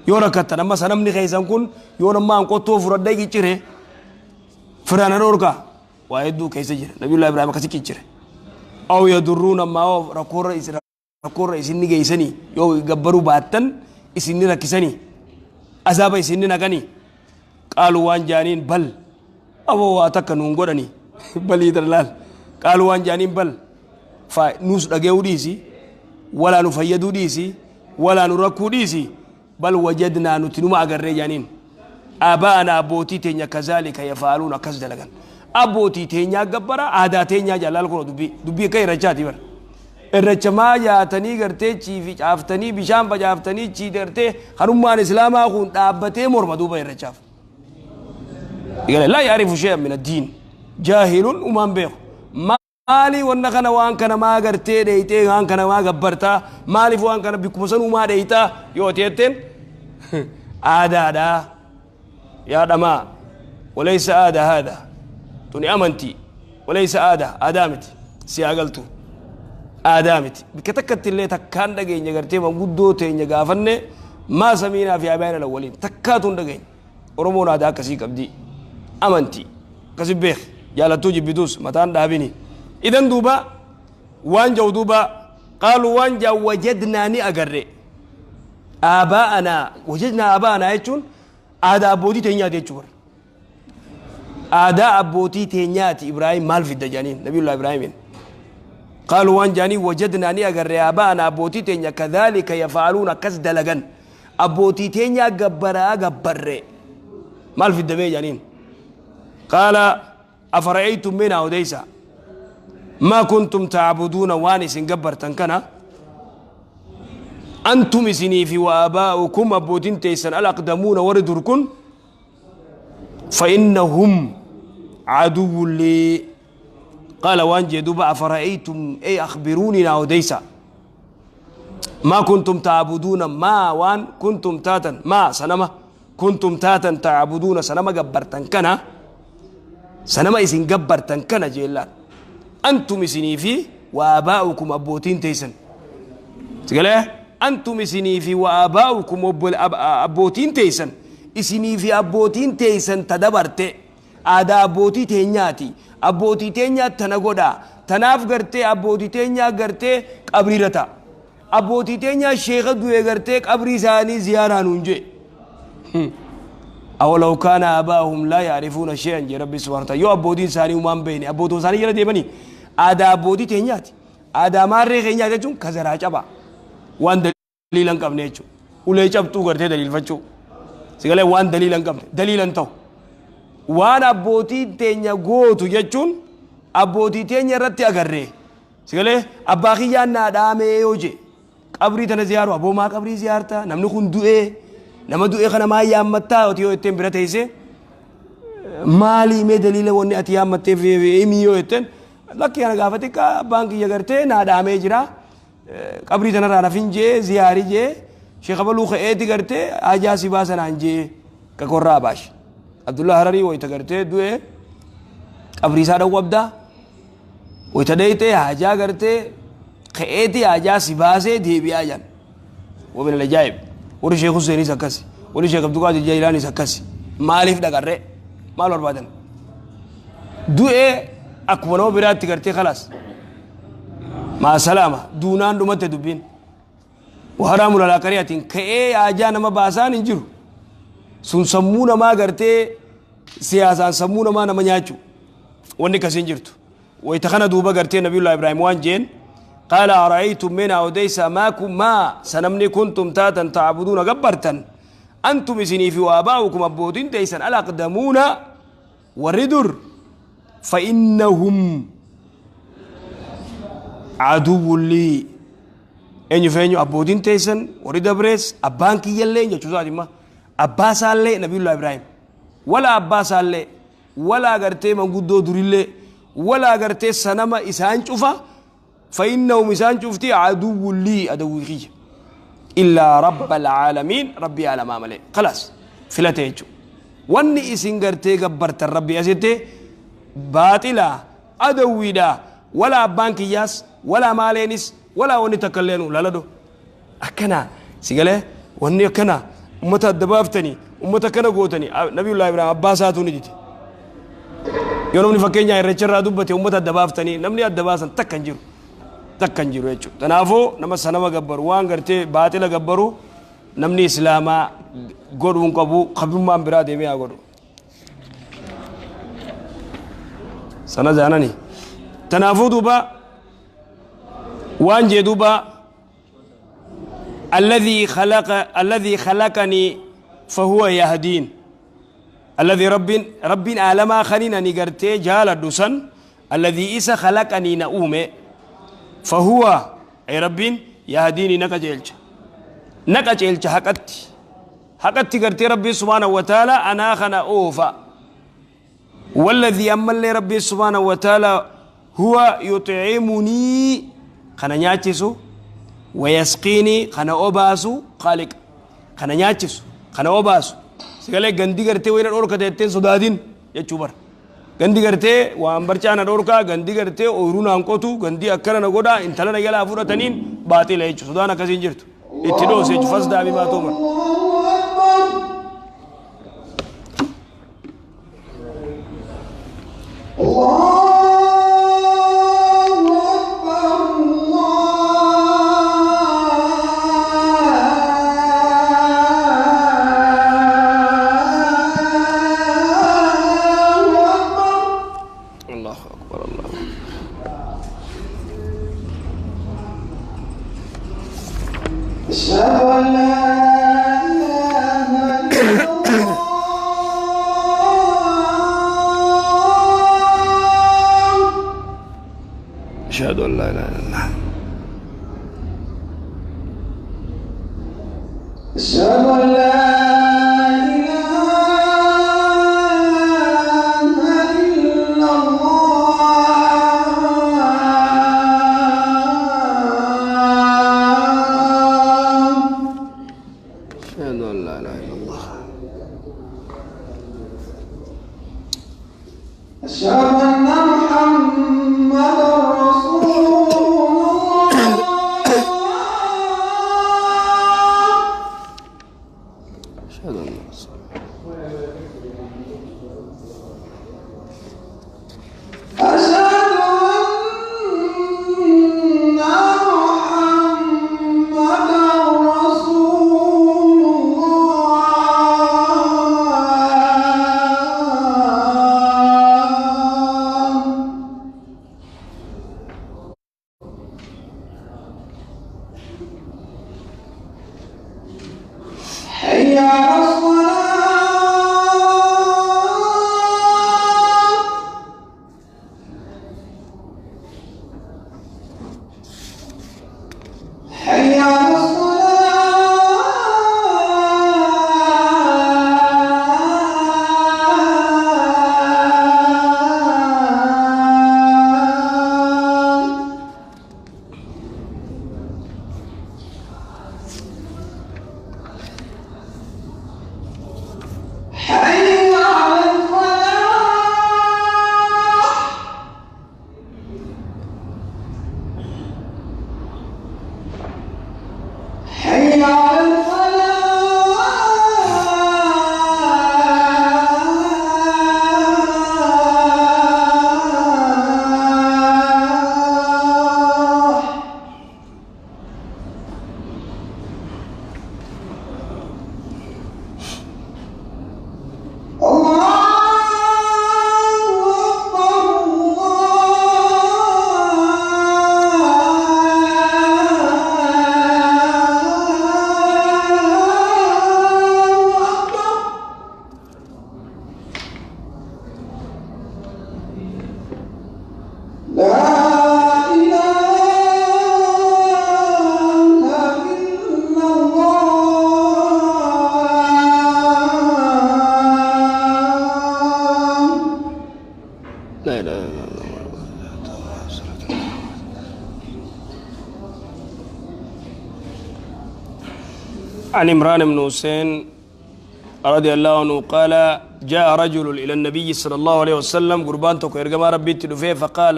yoo rakkattan. Amma sanamni keessan kun yoo namma an qottoo fudhadhee ciccire firaana dhorkaa waa hedduu keessa jira. Nabiyullah Ibrahim akkasi ciccire. Aw yadurruuna, ammaa rakkoorra isin rakkoorra isin ni geessanii, yoo gabbaruu baattan isin ni rakkisanii, azaaba isin ni naqanii. Qaaluu waan jaaniin, bal, aboo waa takka nuun godhanii, balii tana laal. Qaaluu waan jaaniin, bal fa nuus dhage'uu dhiisi, walaa nu fayyaduu dhiisi, walaa nu rakkuu dhiisi, bal wajadnaa, nuti numa agarree jaaniin, aabaa'ana abbootii teenya, kazaalika yafaaluun, akkas dalagan, abbootii teenyaa gabbara, aadaa teenyaa jaalaal. Kun dubbii dubbii akka irrachaati bara. Irracha maa jaatanii gartee chiifi caaftanii bishaan facaaftanii chii gartee kanummaan islaamaa kun dhaabbatee morma duuba irrachaaf. Laa yaarifu shay'an min addiin, jaahilun, umaan beeku. Maali wanna kana, waan kana maa gartee dheeyxee, waan kana maa gabbartaa, maaliif waan kana bikkuma san uumaa dheeyxaa yoo teetteen, aadaadha yaa dhamaa. Walaysa aada haada, tuni amantii. Walaysa aada, aadaa miti, si haa galtu, aadaa miti. Bikka takkatti illee takkaan dhageenya gartee manguddoo teenya gaafanne, maa samiinaa fi abaayina lawwaliin takkaatu hin dhageenya. Oromoon aadaa akkasii qabdi, amantii akkasi beek, jaalattuu jibbituus mataan dhaabini. Idan duuba waan jau duuba, qaaluu waan jaa, wajadnaa ni agarre, aabaa'anaa, wajadnaa aabaa'anaa jechuun aadaa abbootii teenyaati jechuu bara, aadaa abbootii teenyaati. Ibraahim maal fidda jedhaniin Nabiyullah Ibraahimiin. Qaaluu waan jedhanii, wajadnaa ni agarre, aabaa'anaa abbootii teenya, kadhaalika yafaaluun, akkas dalagan, abbootii teenyaa gabbaraa gabbarre, maal fiddamee jedhaniin. Qaala afara'aytum, mee naa odeysa, maa kuntum tacbuduuna, waan isin gabbartan kana, antum isinii fi wa aabaa'ukum abbootiin teessan, alaqdamuuna warri dur kun, فإنهم عدو لي. قال waan jee duuba، أفرأيتم، أي أخبروني naa odeysa. ما كنتم تعبدون ما وان كنتم تاتن ما سنما كنتم تاتن تعبدون سنما جبرتن كنا سنما إسن جبرتن كنا جيلان أنتم إسني في وآباؤكم أبوتين تيسن تقول أنتم إسني في وآباؤكم أبوتين تيسن إسني في أبوتين تيسن تدبرت آدا أبوتي تينياتي أبوتي تينيات تنقودا تناف قرتي أبوتي تينيا قرتي قبريرتا أبوتي تينيا شيخ دوي قرتي قبري ساني زيارة نونجي أولو كان آباؤهم لا يعرفون شيئا جي ربي سبحانه وتعالى يو أبوتين ساني ومان بيني أبوتو ساني جل ديبني آدا أبوتي تينياتي آدا ماري خينياتي جون كزرا جبا وان دليلا قبني جو ولي جبتو قرتي دليل فتشو سيقالي وان دليلا قبني دليلا تو وان أبوتي تينيا غوتو جتشون أبوتي تينيا رتي أغري سيقالي أباخي يانا دامي يوجي قبري تنا زيارو أبو ما قبري زيارتا نمنو خن دوئي نما دوئي خنا ما يامتا وتيو يتين برا تيسي مالي مي دليل وني أتي يامتي في إيمي يو يتين لكي أنا غافتك بانكي يغرتي نادامي جرا قبري تنا رانا فينجي زياري جي شيخ أبو خيتي غرتي آجا سيباسن أنجي ككورا باش عبد الله هرري ويتغرتي دوئي قبري سادا وابدا ويتديتي آجا غرتي خيتي آجا سيباسي ديبي آجان ومن العجائب وري شيخ حسيني سكسي وري شيخ عبد القادر الجيلاني سكسي مالف دغره مال بربادن دوئي أكونو برات تغرتي خلاص مع السلامة دونان دمت دبين وحرام على قرية كأي آجان ما باسان انجرو سن سمونا ما غرتي سياسان سمونا ما نمنياچو وني كسين جرتو ويتخنا دوبا غرتي نبي الله إبراهيم وان جين قال أرأيتم من أوديس ماكم ما سنمني كنتم تاتا تعبدون جبرتا أنتم إسني في وآباؤكم أبوتين تيسن الأقدمون والردر فإنهم عدو لي أني فينيو أبوتين تيسن وردبريس أبانكي يلين يجوزا ديما أباس الله نبي الله إبراهيم ولا أباس الله ولا غرتي من قدو دريلي ولا غرتي سنما إسان شوفا فإنهم إسان شوفتي عدو لي عدو غي إلا رب العالمين ربي على ما ملي خلاص فلتيجو واني إسان غرتي غبرت الربي أسيتي باطلا عدوي دا ولا بانكياس ولا مالينس ولا وني تكلينو لا لا دو أكنا سيقاله وني أكنا أمتا دبافتني أمتا كنا قوتني نبي الله إبراهيم عباساتو نجيتي يوم نفكينيا الرجال دبتي أمتا دبافتني نمني الدباسا تكنجرو تكنجرو يجو تنافو نما سنما جبرو وان قرتي باطلا جبرو نمني إسلاما قرون قبو قبل ما برادي ميا قرو سنة زانني تنافو دوبا وان جدوبا الذي خلقني فهو يهدين الذي رب عالم خلينا نقرتي جال دوسن الذي إسا خلقني نؤمي فهو أي رب يهديني نكجلش حقتي قرتي ربي سبحانه وتعالى أنا خنا أوفا والذي أمن لي ربي سبحانه وتعالى هو يطعمني خنا نياتشسو ويسقيني خنا أوباسو خالق خنا نياتشسو خنا أوباسو سيقالي غندي قرتي وين أوركا تيتين سودادين يچوبر غندي قرتي وان برچانا أوركا غندي قرتي أورونا أنكوتو غندي أكرنا غودا انتلنا يلا أفورا تنين باطل يچو سودانا كسين جرتو اتدو سيچو فسدا بما تومر أشهد أن لا إله إلا الله أشهد أن لا إله إلا الله أشهد أن لا إله إلا الله. أشهد أن محمدا رسول الله. أشهد أن رسول أشهد أن محمدا رسول الله. حي على الصلاة. حي على الصلاة. حي على الفلاح. حي على الفلاح. الله أكبر. الله أكبر. لا إله إلا الله. لا إله إلا الله. عن عمران بن حسين رضي الله عنه قال جاء رجل إلى النبي صلى الله عليه وسلم قربان تكو إرجما ربي تدفيه فقال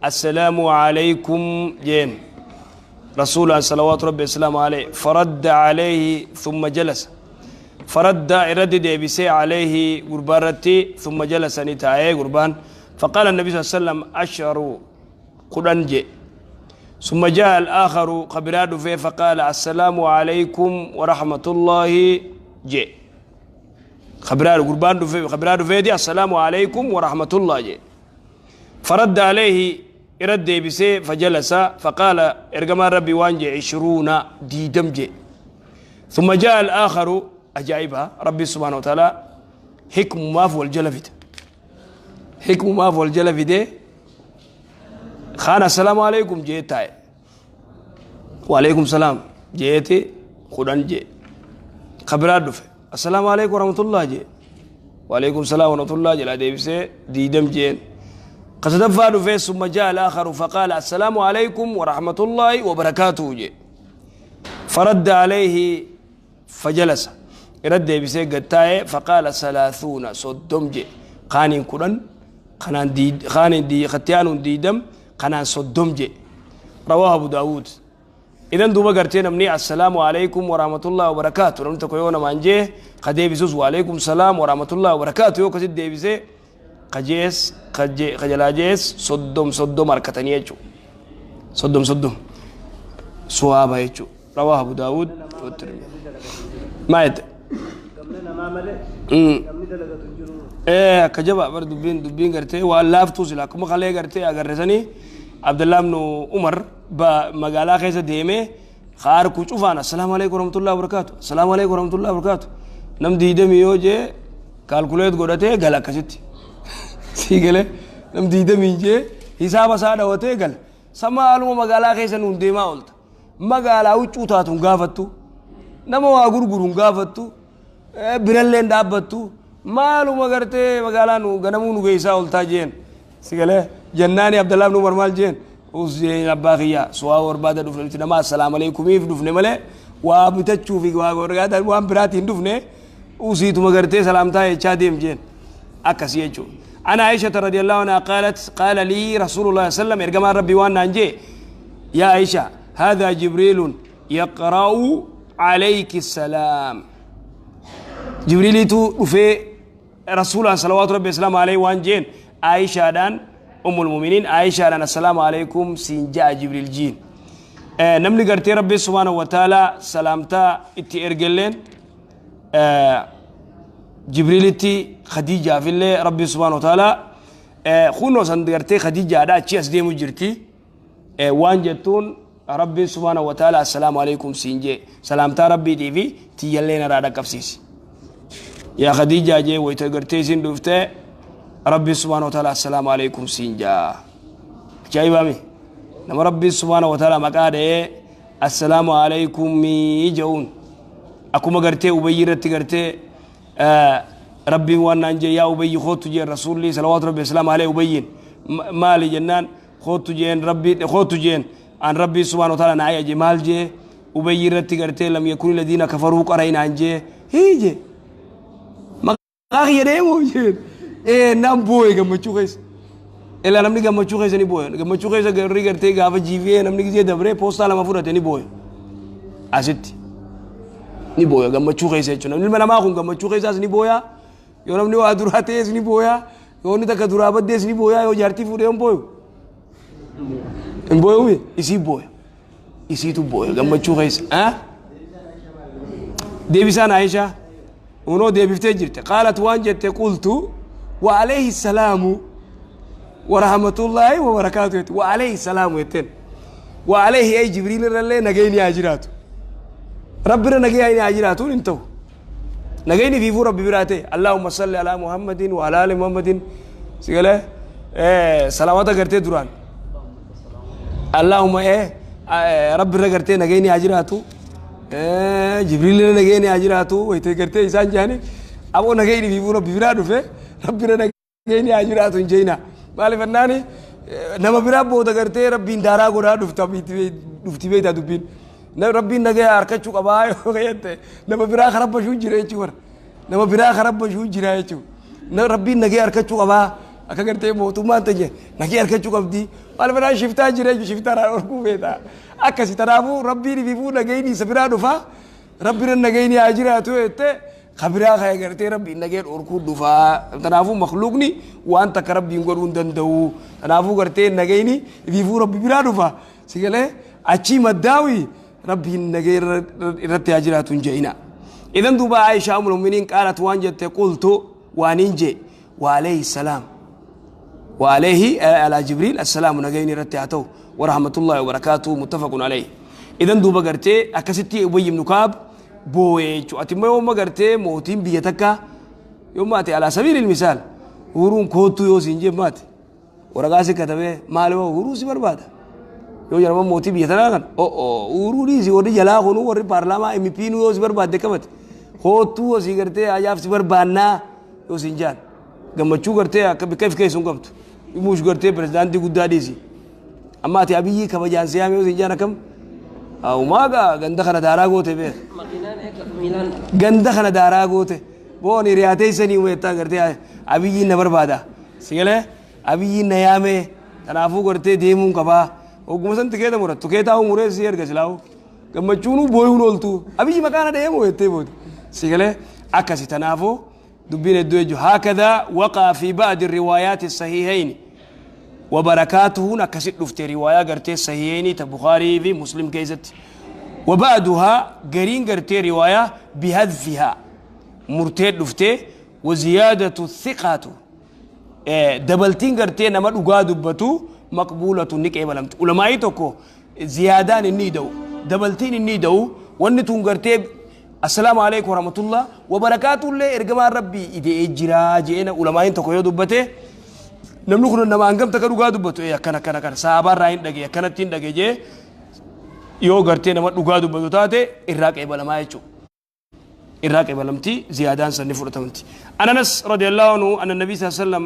السلام عليكم جين رسول صلوات ربي السلام عليه فرد عليه ثم جلس فرد رد ديبسي عليه قربان رتي ثم جلس نتاعي قربان فقال النبي صلى الله عليه وسلم أشعر قرنجي ثم جاء الآخر قبراد فيه فقال السلام عليكم ورحمة الله جي خبراد قربان فيه خبراد فيه دي السلام عليكم ورحمة الله جي فرد عليه رد بسي فجلس فقال ارجما ربي وانجي 20 ديدم جي ثم جاء الآخر أجائبها ربي سبحانه وتعالى حكم ما فوق الجلفت حكم ما فوق الجلفت دي خان السلام عليكم جيتاي وعليكم السلام جيتي خدان جي خبرات دفع السلام عليكم ورحمة الله جي وعليكم السلام ورحمة الله جي لا ديبسي ديدم جين قصد دفع ثم جاء الآخر فقال السلام عليكم ورحمة الله وبركاته جي فرد عليه فجلس رد بسي قتاي فقال 30 صدم جي قانين كرن قنان دي خانين دي ختيان ديدم قنان صدم جي رواه أبو داود. إذن دوبا قرتين مني السلام عليكم ورحمة الله وبركاته نمت كيونا مانجي قدي بسوس وعليكم السلام ورحمة الله وبركاته يو كسيد دي بسي قجيس قجي قجلاجيس صدم صدم أركتني يجو صدم صدم سوابا يجو رواه أبو داود والترمذي. ما يد إيه كجبا بر دبين دبين قرتي واللاف توصل كم خليه قرتي أجرسني عبد الله بن عمر بمقالة خيسة ديمة خار كوچوفانا السلام عليكم ورحمة الله وبركاته السلام عليكم ورحمة الله وبركاته نم ديدم يوجي كالكوليت قدرته غلا كشتي سيقله نم ديدم يجي حساب ساده وته غل سمالو مقالة خيسة نون ديما قلت مقالة وچوتاتون غافتو نما واغورغورون غافتو biralleen dhaabbattu maaluma gartee magaalaa nu ganamuu nu geessaa oltaa jeen si galee jennaani Abdallah ibn Umar maal jeen us jeen abbaa kiyya suwaa barbaada dhufne nuti nama assalaamu aleykumiif dhufne malee Waa bitachuu fi waa waan biraatiin dhufne usiituma gartee salaamtaa jechaa deem jeen akkasii jechuudha. عن عائشة رضي الله عنها قالت قال لي رسول الله صلى الله عليه وسلم إرجما ربي وانا أنجي يا عائشة هذا جبريل يقرأ عليك السلام. جبريل تو في رسول الله صلوات ربي السلام عليه وانجين عائشة دان أم المؤمنين عائشة دان السلام عليكم سينجا جبريل جين. نمني قرتي ربي سبحانه وتعالى سلامتا اتي ارجلين جبريل تي خديجة في الله ربي سبحانه وتعالى خونو سندقرتي خديجة دا تشيس دي مجرتي وان جتون ربي سبحانه وتعالى السلام عليكم سينجي سلامتا ربي دي في تيالينا رادا كفسيس يا خديجة جي ويتقرتي سندوفته ربي سبحانه وتعالى السلام عليكم سينجا جايبامي نما ربي سبحانه وتعالى مقاده السلام عليكم مي جون أكو قرتي وبيرتي قرتي ربي وانا انجي يا أبي خوتو جين رسول صلوات ربي السلام عليه وبين مالي جنان خوتو جين ربي خوتو جين عن ربي سبحانه وتعالى نعي جمال جي وبيرتي قرتي لم يكن الذين كفروا قرين انجي هيجي ما غيرهم جين ايه نام بوي gammachuu keessa ilaa namni gammachuu keessa ni booya gammachuu keessa garri gartee gaafa jiivee namni gisee dabree poostaa lama fudhate ni booya asitti ni booya gammachuu keessa jechuudha namni ilma namaa kun gammachuu keessaas ni booya yoo namni waa duraa ta'es ni booya yoo inni takka duraa baddees ni booya yoo jaartii fuudhee hin booyu hin booyu isii booya isiitu booya gammachuu keessa deebisaan Aishaa unoo deebiftee jirte qaalat waan jette qultu وعليه السلام ورحمة الله وبركاته وعليه السلام يتن وعليه أي جبريل رلي نجيني أجراته ربنا نجيني أجراته انتو نجيني في فو ربي براته اللهم صل على محمد وعلى آل محمد سيقول إيه سلامات قرتي دوران اللهم إيه ربنا قرتي نجيني أجراته إيه جبريل نجيني أجراته ويتي قرتي إنسان جاني أبو نجيني في فو ربي براته في ربنا نجيني أجراته نجينا مالي فناني نما برا بودا قرتي ربي دارا غورا دفتا دفتي بيتا دبين ربي نجى أركتشو كباي وغيرته نما برا خرب بشو جري شو نما برا خرب بشو جري شو ربي نجى أركتشو كبا أكثرتي موتو ما تجي نجى أركتشو كبدي مالي فنان شفتا جري شفتا را أركو بيتا أكسي ترابو ربي ربي نجيني سبرا دفا ربي نجيني أجراته إته خبرها خير قرتي ربي نجيل أركو دفا تنافو مخلوقني وأنت كربي يقولون دندو تنافو قرتي نجيني بيفو ربي برا دفا سيقله أشي مداوي ربي نجيل رتي أجرات جينا إذن دوبا عائشة أم المؤمنين قالت وانجت قلت واننجي وعليه السلام وعليه على جبريل السلام نجيني رتي ورحمة الله وبركاته متفق عليه. إذن دوبا قرتي أكستي أبي بن كعب boo'ee jechuudha. Ati immoo yooma gartee mootiin biyya takka yooma ati alaa sabiilil misaal huruun koottuu yoo siin jee maati waraqaa si katabee maali waa huruu si barbaada. Yoo jedhama mootii biyya tanaa kan huruu dhiisi warri jalaa kunuu warri paarlaamaa MP nuu yoo si barbaadde qabate koottuu yoo si gartee ajaaf si barbaannaa yoo siin jaan gammachuu gartee akka bikka if keessuun qabdu himuush gartee pirezidaantii guddaa dhiisi. Amma ati Abiyyi kabajaan si yaame yoo siin jaan akkam Umaga ganda kana daaraa goote beek. Ganda kana daaraa goote. Boon hiriyaatee isanii uummattaa gartee Abiyyiin na barbaada. Sigalee Abiyyiin na yaame kanaafuu gartee deemuun qabaa. Oguma san tikeeta muratu tikeetaa umuree si erga silaawu. Gammachuun booyuun ooltu. Abiyyi maqaan adeemu jettee booda. Sigalee akkasi tanaafuu dubbiin hedduu jechuudha. Haakadaa waqaa fi ba'di riwaayaati sahiihayni. وبركاته نكست دفتي رواية قرتي صحيحين تبخاري في مسلم كيست وبعدها قرين قرتي رواية بهذفها مرتين دفتي وزيادة الثقة دبلتين قرتي نما دبتو مقبولة نك بلمت علماء توكو زيادان النيدو دبلتين النيدو ونتون قرتي السلام عليكم ورحمة الله وبركاته اللي ارجما ربي إذا إجرا جينا علماء توكو يدبته namni kun nama hangam takka dhugaa dubbatu akkana akkana akkana saabaa irraa hin dhagee akkanatti hin dhagee jee yoo gartee nama dhugaa dubbatu taate irraa qeebalamaa jechuudha. Irraa qeebalamti ziyaadaan sanni fudhatamti. Ananas radiyallahu anhu anna nabii sallallahu alaihi wasallam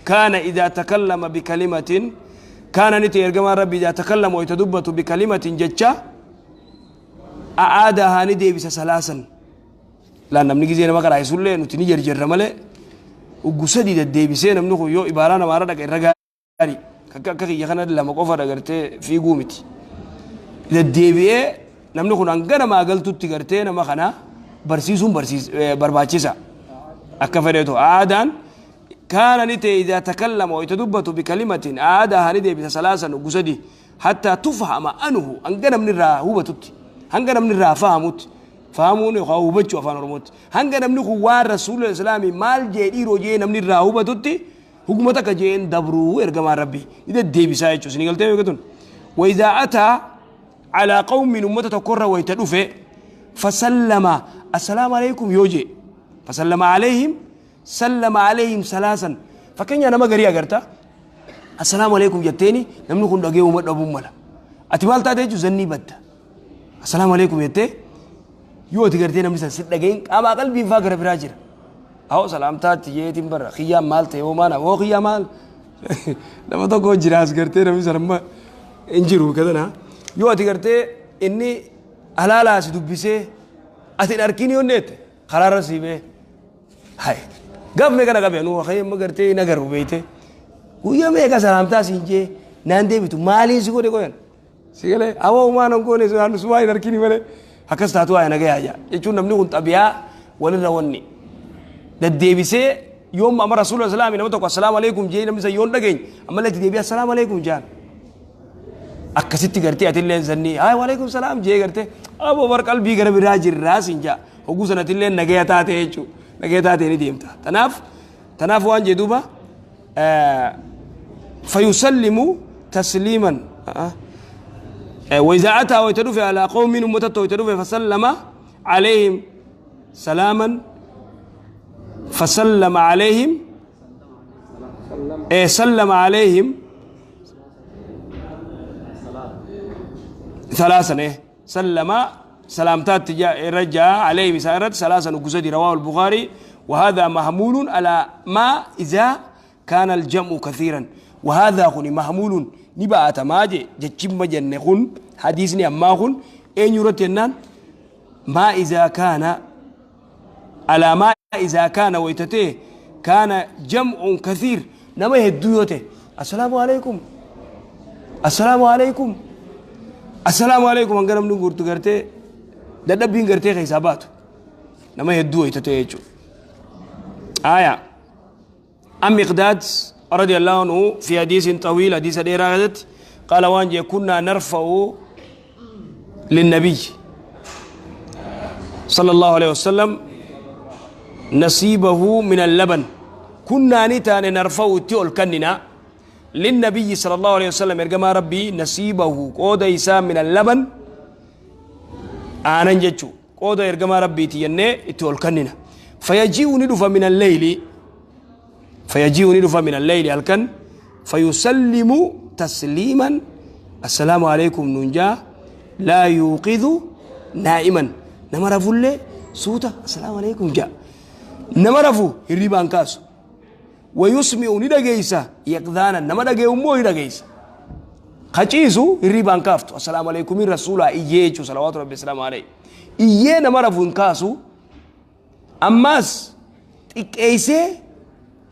kaana idaa takallama bikalimatin kaana niti ergamaan rabbi idaa takallama wayita dubbatu bikalimatin jecha أعادها ندي بس سلاسا لا نمني جزينا ما قرأ يسول نتني جرجر ملء وجسدي الديبسين نمنو يو إبارانا ما ردك الرجالي كك يخنا لما قفر قرت في قومتي الديبية نمنو خن أنقنا ما قلت تقرتين ما خنا برسيسون برسيس برباتشيسا أكفريته عادا كان نتي إذا تكلم ويتدبت بكلمة عادها ندي بسلاسا وجسدي حتى تفهم أنه أنقنا من الرا هو بتوتي هنقنا من الرا فهمت فهمون يخاو بتشو أفان رموت هنقنا من خوار رسول الإسلام مال جدي روجين من الرا هو بتوتي حكومتك جين دبرو إرجع ربي إذا ديبي سايتشو سنقلتين ويقولون وإذا أتى على قوم من أمته تكرر ويتدفع فسلم السلام عليكم يوجي فسلم عليهم سلم عليهم ثلاثا فكان أنا ما قري أقرتا السلام عليكم جتني نملك دقيقة وما دبوم ملا أتبال تاتي زني بد السلام عليكم يتي يو تقرتين أمس ست دقيقة أما قلبي فاكر براجر أو سلام تاتي يتيم برا خيام مال تيو مانا هو خيام مال لما تقول جراس قرتين أمس لما انجرو كذا نا يو تقرتي إني هلالا سدوبيسه أتين أركيني ونيت قرار سيبه هاي قبل ما كان قبل نو خيام ما قرتي نجر بيته ويا ميكا سلامتا سينجي ناندي بتو مالي سيقولي كوين سيقولي أو ما نقولي سؤال سواي نركيني ولا هكذا تاتوا أنا جاي أجا يجون نمني كنت أبيع ولا رواني ده ديبسة يوم أمر رسول الله صلى الله عليه وسلم السلام عليكم جاي نمسا يوم دقين أما لا تدي السلام عليكم جان أكست قرتي أتلين زني هاي وعليكم السلام جاي قرتي أبو بر قلبي قرب راجل راس إنجا وجوزنا تلين نجاي تاتي يجو نجاي تاتي نديمتا تناف تناف وان جدوبا فيسلم تسليما وإذا أتى ويتدفع على قوم أمته ويتدفع فسلم عليهم سلاما فسلم عليهم سلم عليهم ثلاثا سلم سلامتات رجع عليهم سائرة ثلاثا وقصدي رواه البخاري وهذا محمول على ما إذا كان الجمع كثيرا وهذا خني محمول نبأ تماجي جتشم جنة خن حديثني أما خن إن يرتنان ما إذا كان على ما إذا كان ويتته كان جمع كثير نما يهدوته السلام عليكم السلام عليكم السلام عليكم أنقرم نقول تقرتي دبين قرتي حسابات نما يهدوه يتته آية أم مقداد رضي الله عنه في حديث طويل حديث ديرة قال وان كنا نرفع للنبي صلى الله عليه وسلم نصيبه من اللبن كنا نتان نرفع تيول كننا للنبي صلى الله عليه وسلم ارجما ربي نصيبه قود إسام من اللبن آنن جتشو قود ارجما ربي تيني تيول كننا فيجيء ندف من الليل فيجيء ندف من الليل الكن فيسلم تسليما السلام عليكم ننجا لا يوقظ نائما نمرفو اللي سوتا السلام عليكم جاء نمرفو الربان كاسو ويسمع ندقيسا يقذانا نمدقي أمو ندقيسا خشيسو الربان كافتو السلام عليكم الرسول إيجيجو صلوات ربي السلام عليه إيه نمرفو انكاسو أماس تكيسي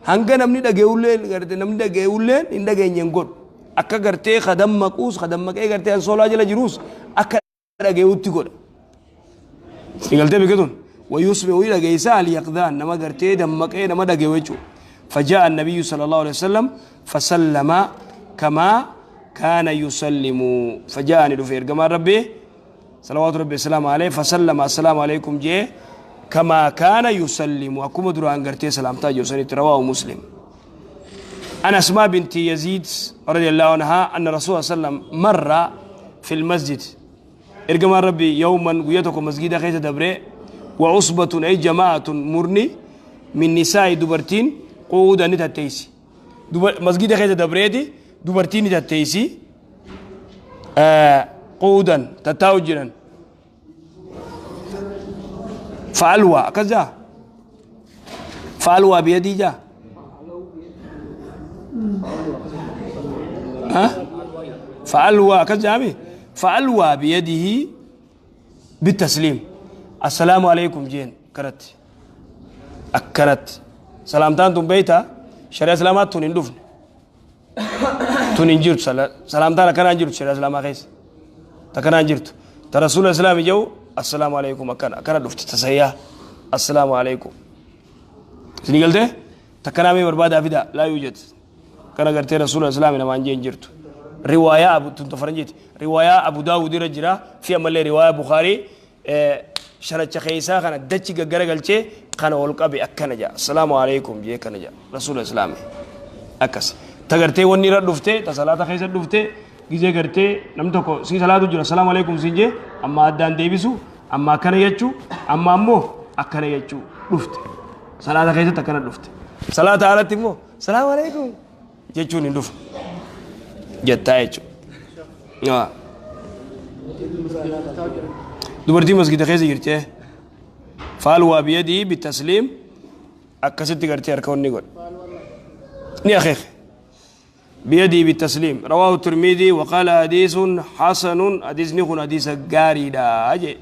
hanga namni dhaga'ulleen gartee namni dhaga'ulleen hin dhageenyeen godhu akka gartee kadammaquus kadammaqee gartee ansoolaa jala jiruus akka dhaga'utti godha. Galtee biqiltuun ويسمع إلى جيسا اليقظان نما قرتي دمقي نما دقيوجو فجاء النبي صلى الله عليه وسلم فسلم كما كان يسلم فجاءني دفير كما ربي صلوات ربي السلام عليه فسلم السلام عليكم جي كما كان يسلم وكما دران قرتي سلامتا جوسني رواه مسلم. أنا أسماء بنت يزيد رضي الله عنها أن الرسول صلى الله عليه وسلم مر في المسجد إرجما ربي يوما ويتكم مسجد خيت دبري وعصبة أي جماعة مرني من نساء دبرتين قعودا نتاتيسي مسجد خيت دبريتي دبرتين نتاتيسي قعودا تتاوجرا فعلوا كذا فعلوا بيدي جا ها فعلوا كذا فعلوا بيده bitasliim. Assalaamu alaikum jeen kanatti akkanatti salaamtaan tun beeyta shari'a islaamaa tun hin dhufne, tun hin jirtu. Salaamtaan akkanaa hin jirtu shari'a islaamaa keessa, takkanaa hin jirtu. Ta rasuula islaami jedhu assalaamu alaikum akkana akkana dhufte tasayyaa assalaamu alaikum. Isinii galtee? Takkanaa mee barbaadaa fidaa, laa yuujad. Kana gartee rasuula islaami namaan jeen jirtu. Riwaayaa abu tun faranjiiti, riwaayaa Abu Daawud irra jira fi ammallee riwaayaa Bukaarii. Shanacha keessaa kana dachi gaggara galchee kana ol qabe akkana jedha, assalaamu alaikum jee kana jedha rasuula islaami akkas. Ta gartee wanni irra dhufte, ta salaata keessa dhufte, gizee gartee namni tokko si salaatu jira assalaamu alaikum siin jee, amma addaan deebisu, amma akkana jechuu, amma ammoo akkana jechuu dhufte. Salaata keessatti akkana dhufte. Salaata alatti immoo salaamu alaikum jechuun hin dhufu jettaa jechuudha. Dubartii masgida keessa jirti faalwaa biyadii bitasliim akkasitti gartee harka wanni godhe ni akeeke بيده بالتسليم. رواه الترمذي وقال حديث حسن، حديث نكون حديث غاري دا أجي.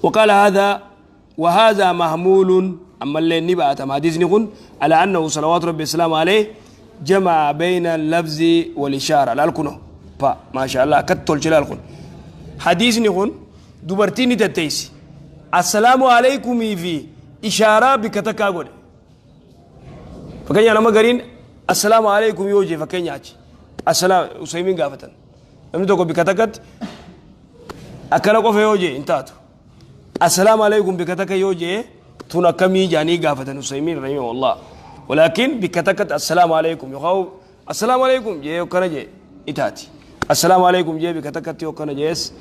وقال هذا وهذا محمول، أما اللي نبأت حديث نكون على أنه صلوات ربي السلام عليه جمع بين اللفظ والإشارة. لا الكنو با ما شاء الله كتل جلال كن حديث نكون دبرتيني تتيسي السلام عليكم في إشارة بكتكا قول. Fakkeenya nama gariin assalaamu alaikum yoo jee, fakkeenya achi assalaam Usaymiin gaafatan, namni tokko bika takkatti akkana qofa yoo jee hin taatu, assalaamu alaikum bika takka yoo jee tun akkamii jaanii gaafatan Usaymiin rahimahullah. Walaakin bika takkatti assalaamu alaikum yookaan assalaamu alaikum jee akkana jee ni taati, assalaamu alaikum jee bika takkatti yoo akkana jees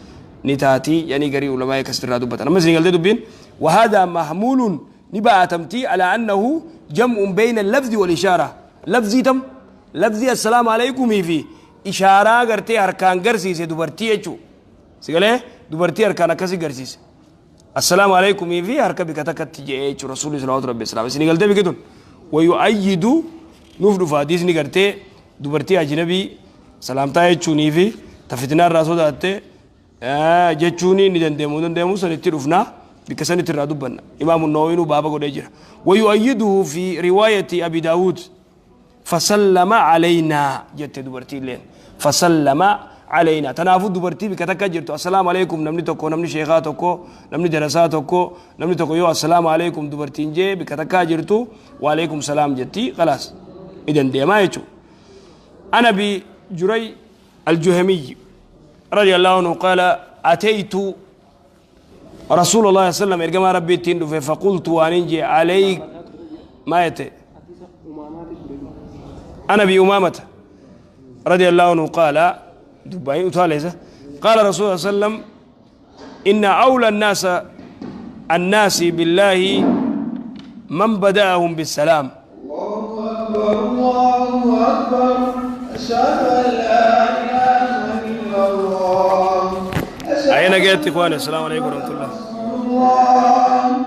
ni taati yani garii ulamaa akkasitti dubbatan. Amma isin galtee dubbiin وهذا محمول نبأتمتي على أنه جمع بين اللفظ والإشارة. لفظي تم لفظي السلام عليكم في إشارة غرتي أركان غرسيس دبرتي يجو سيقول دبرتي أركان كسي غرسيس السلام عليكم في حركة بكتكت تجي رسول الله صلى الله عليه وسلم. سنقل ده بكتون ويؤيد نفد فاديس نغرتي دبرتي أجنبي سلامتا يجوني في تفتنا الرسول ده jechuuni ni dandeemu dandeemu sanitti dhufna bikka sanitti irraa dubbanna. Imaamu Nawawiinu baaba godhee jira. ويؤيده في رواية أبي داود فسلم علينا جت دبرتي لين فسلم علينا. تنافو دبرتي بك تكجرتو السلام عليكم نمني توكو نمني شيخا توكو نمني درسا توكو نمني توكو يو السلام عليكم دبرتين جي بك تكجرتو وعليكم سلام جتي خلاص. إذن دي ما يجو. أنا بجري الجهمي رضي الله عنه قال أتيت رسول الله صلى الله عليه وسلم إرجما ربي تندو فقلت وانجي عليك ما يتي. أنا بأمامة رضي الله عنه قال دبي أتاليزة قال رسول الله صلى الله عليه وسلم إن أولى الناس بالله من بدأهم بالسلام. الله أكبر الله أكبر أشهد أن لا إله إلا الله. أين جئت إخواني؟ السلام عليكم ورحمة الله. الله.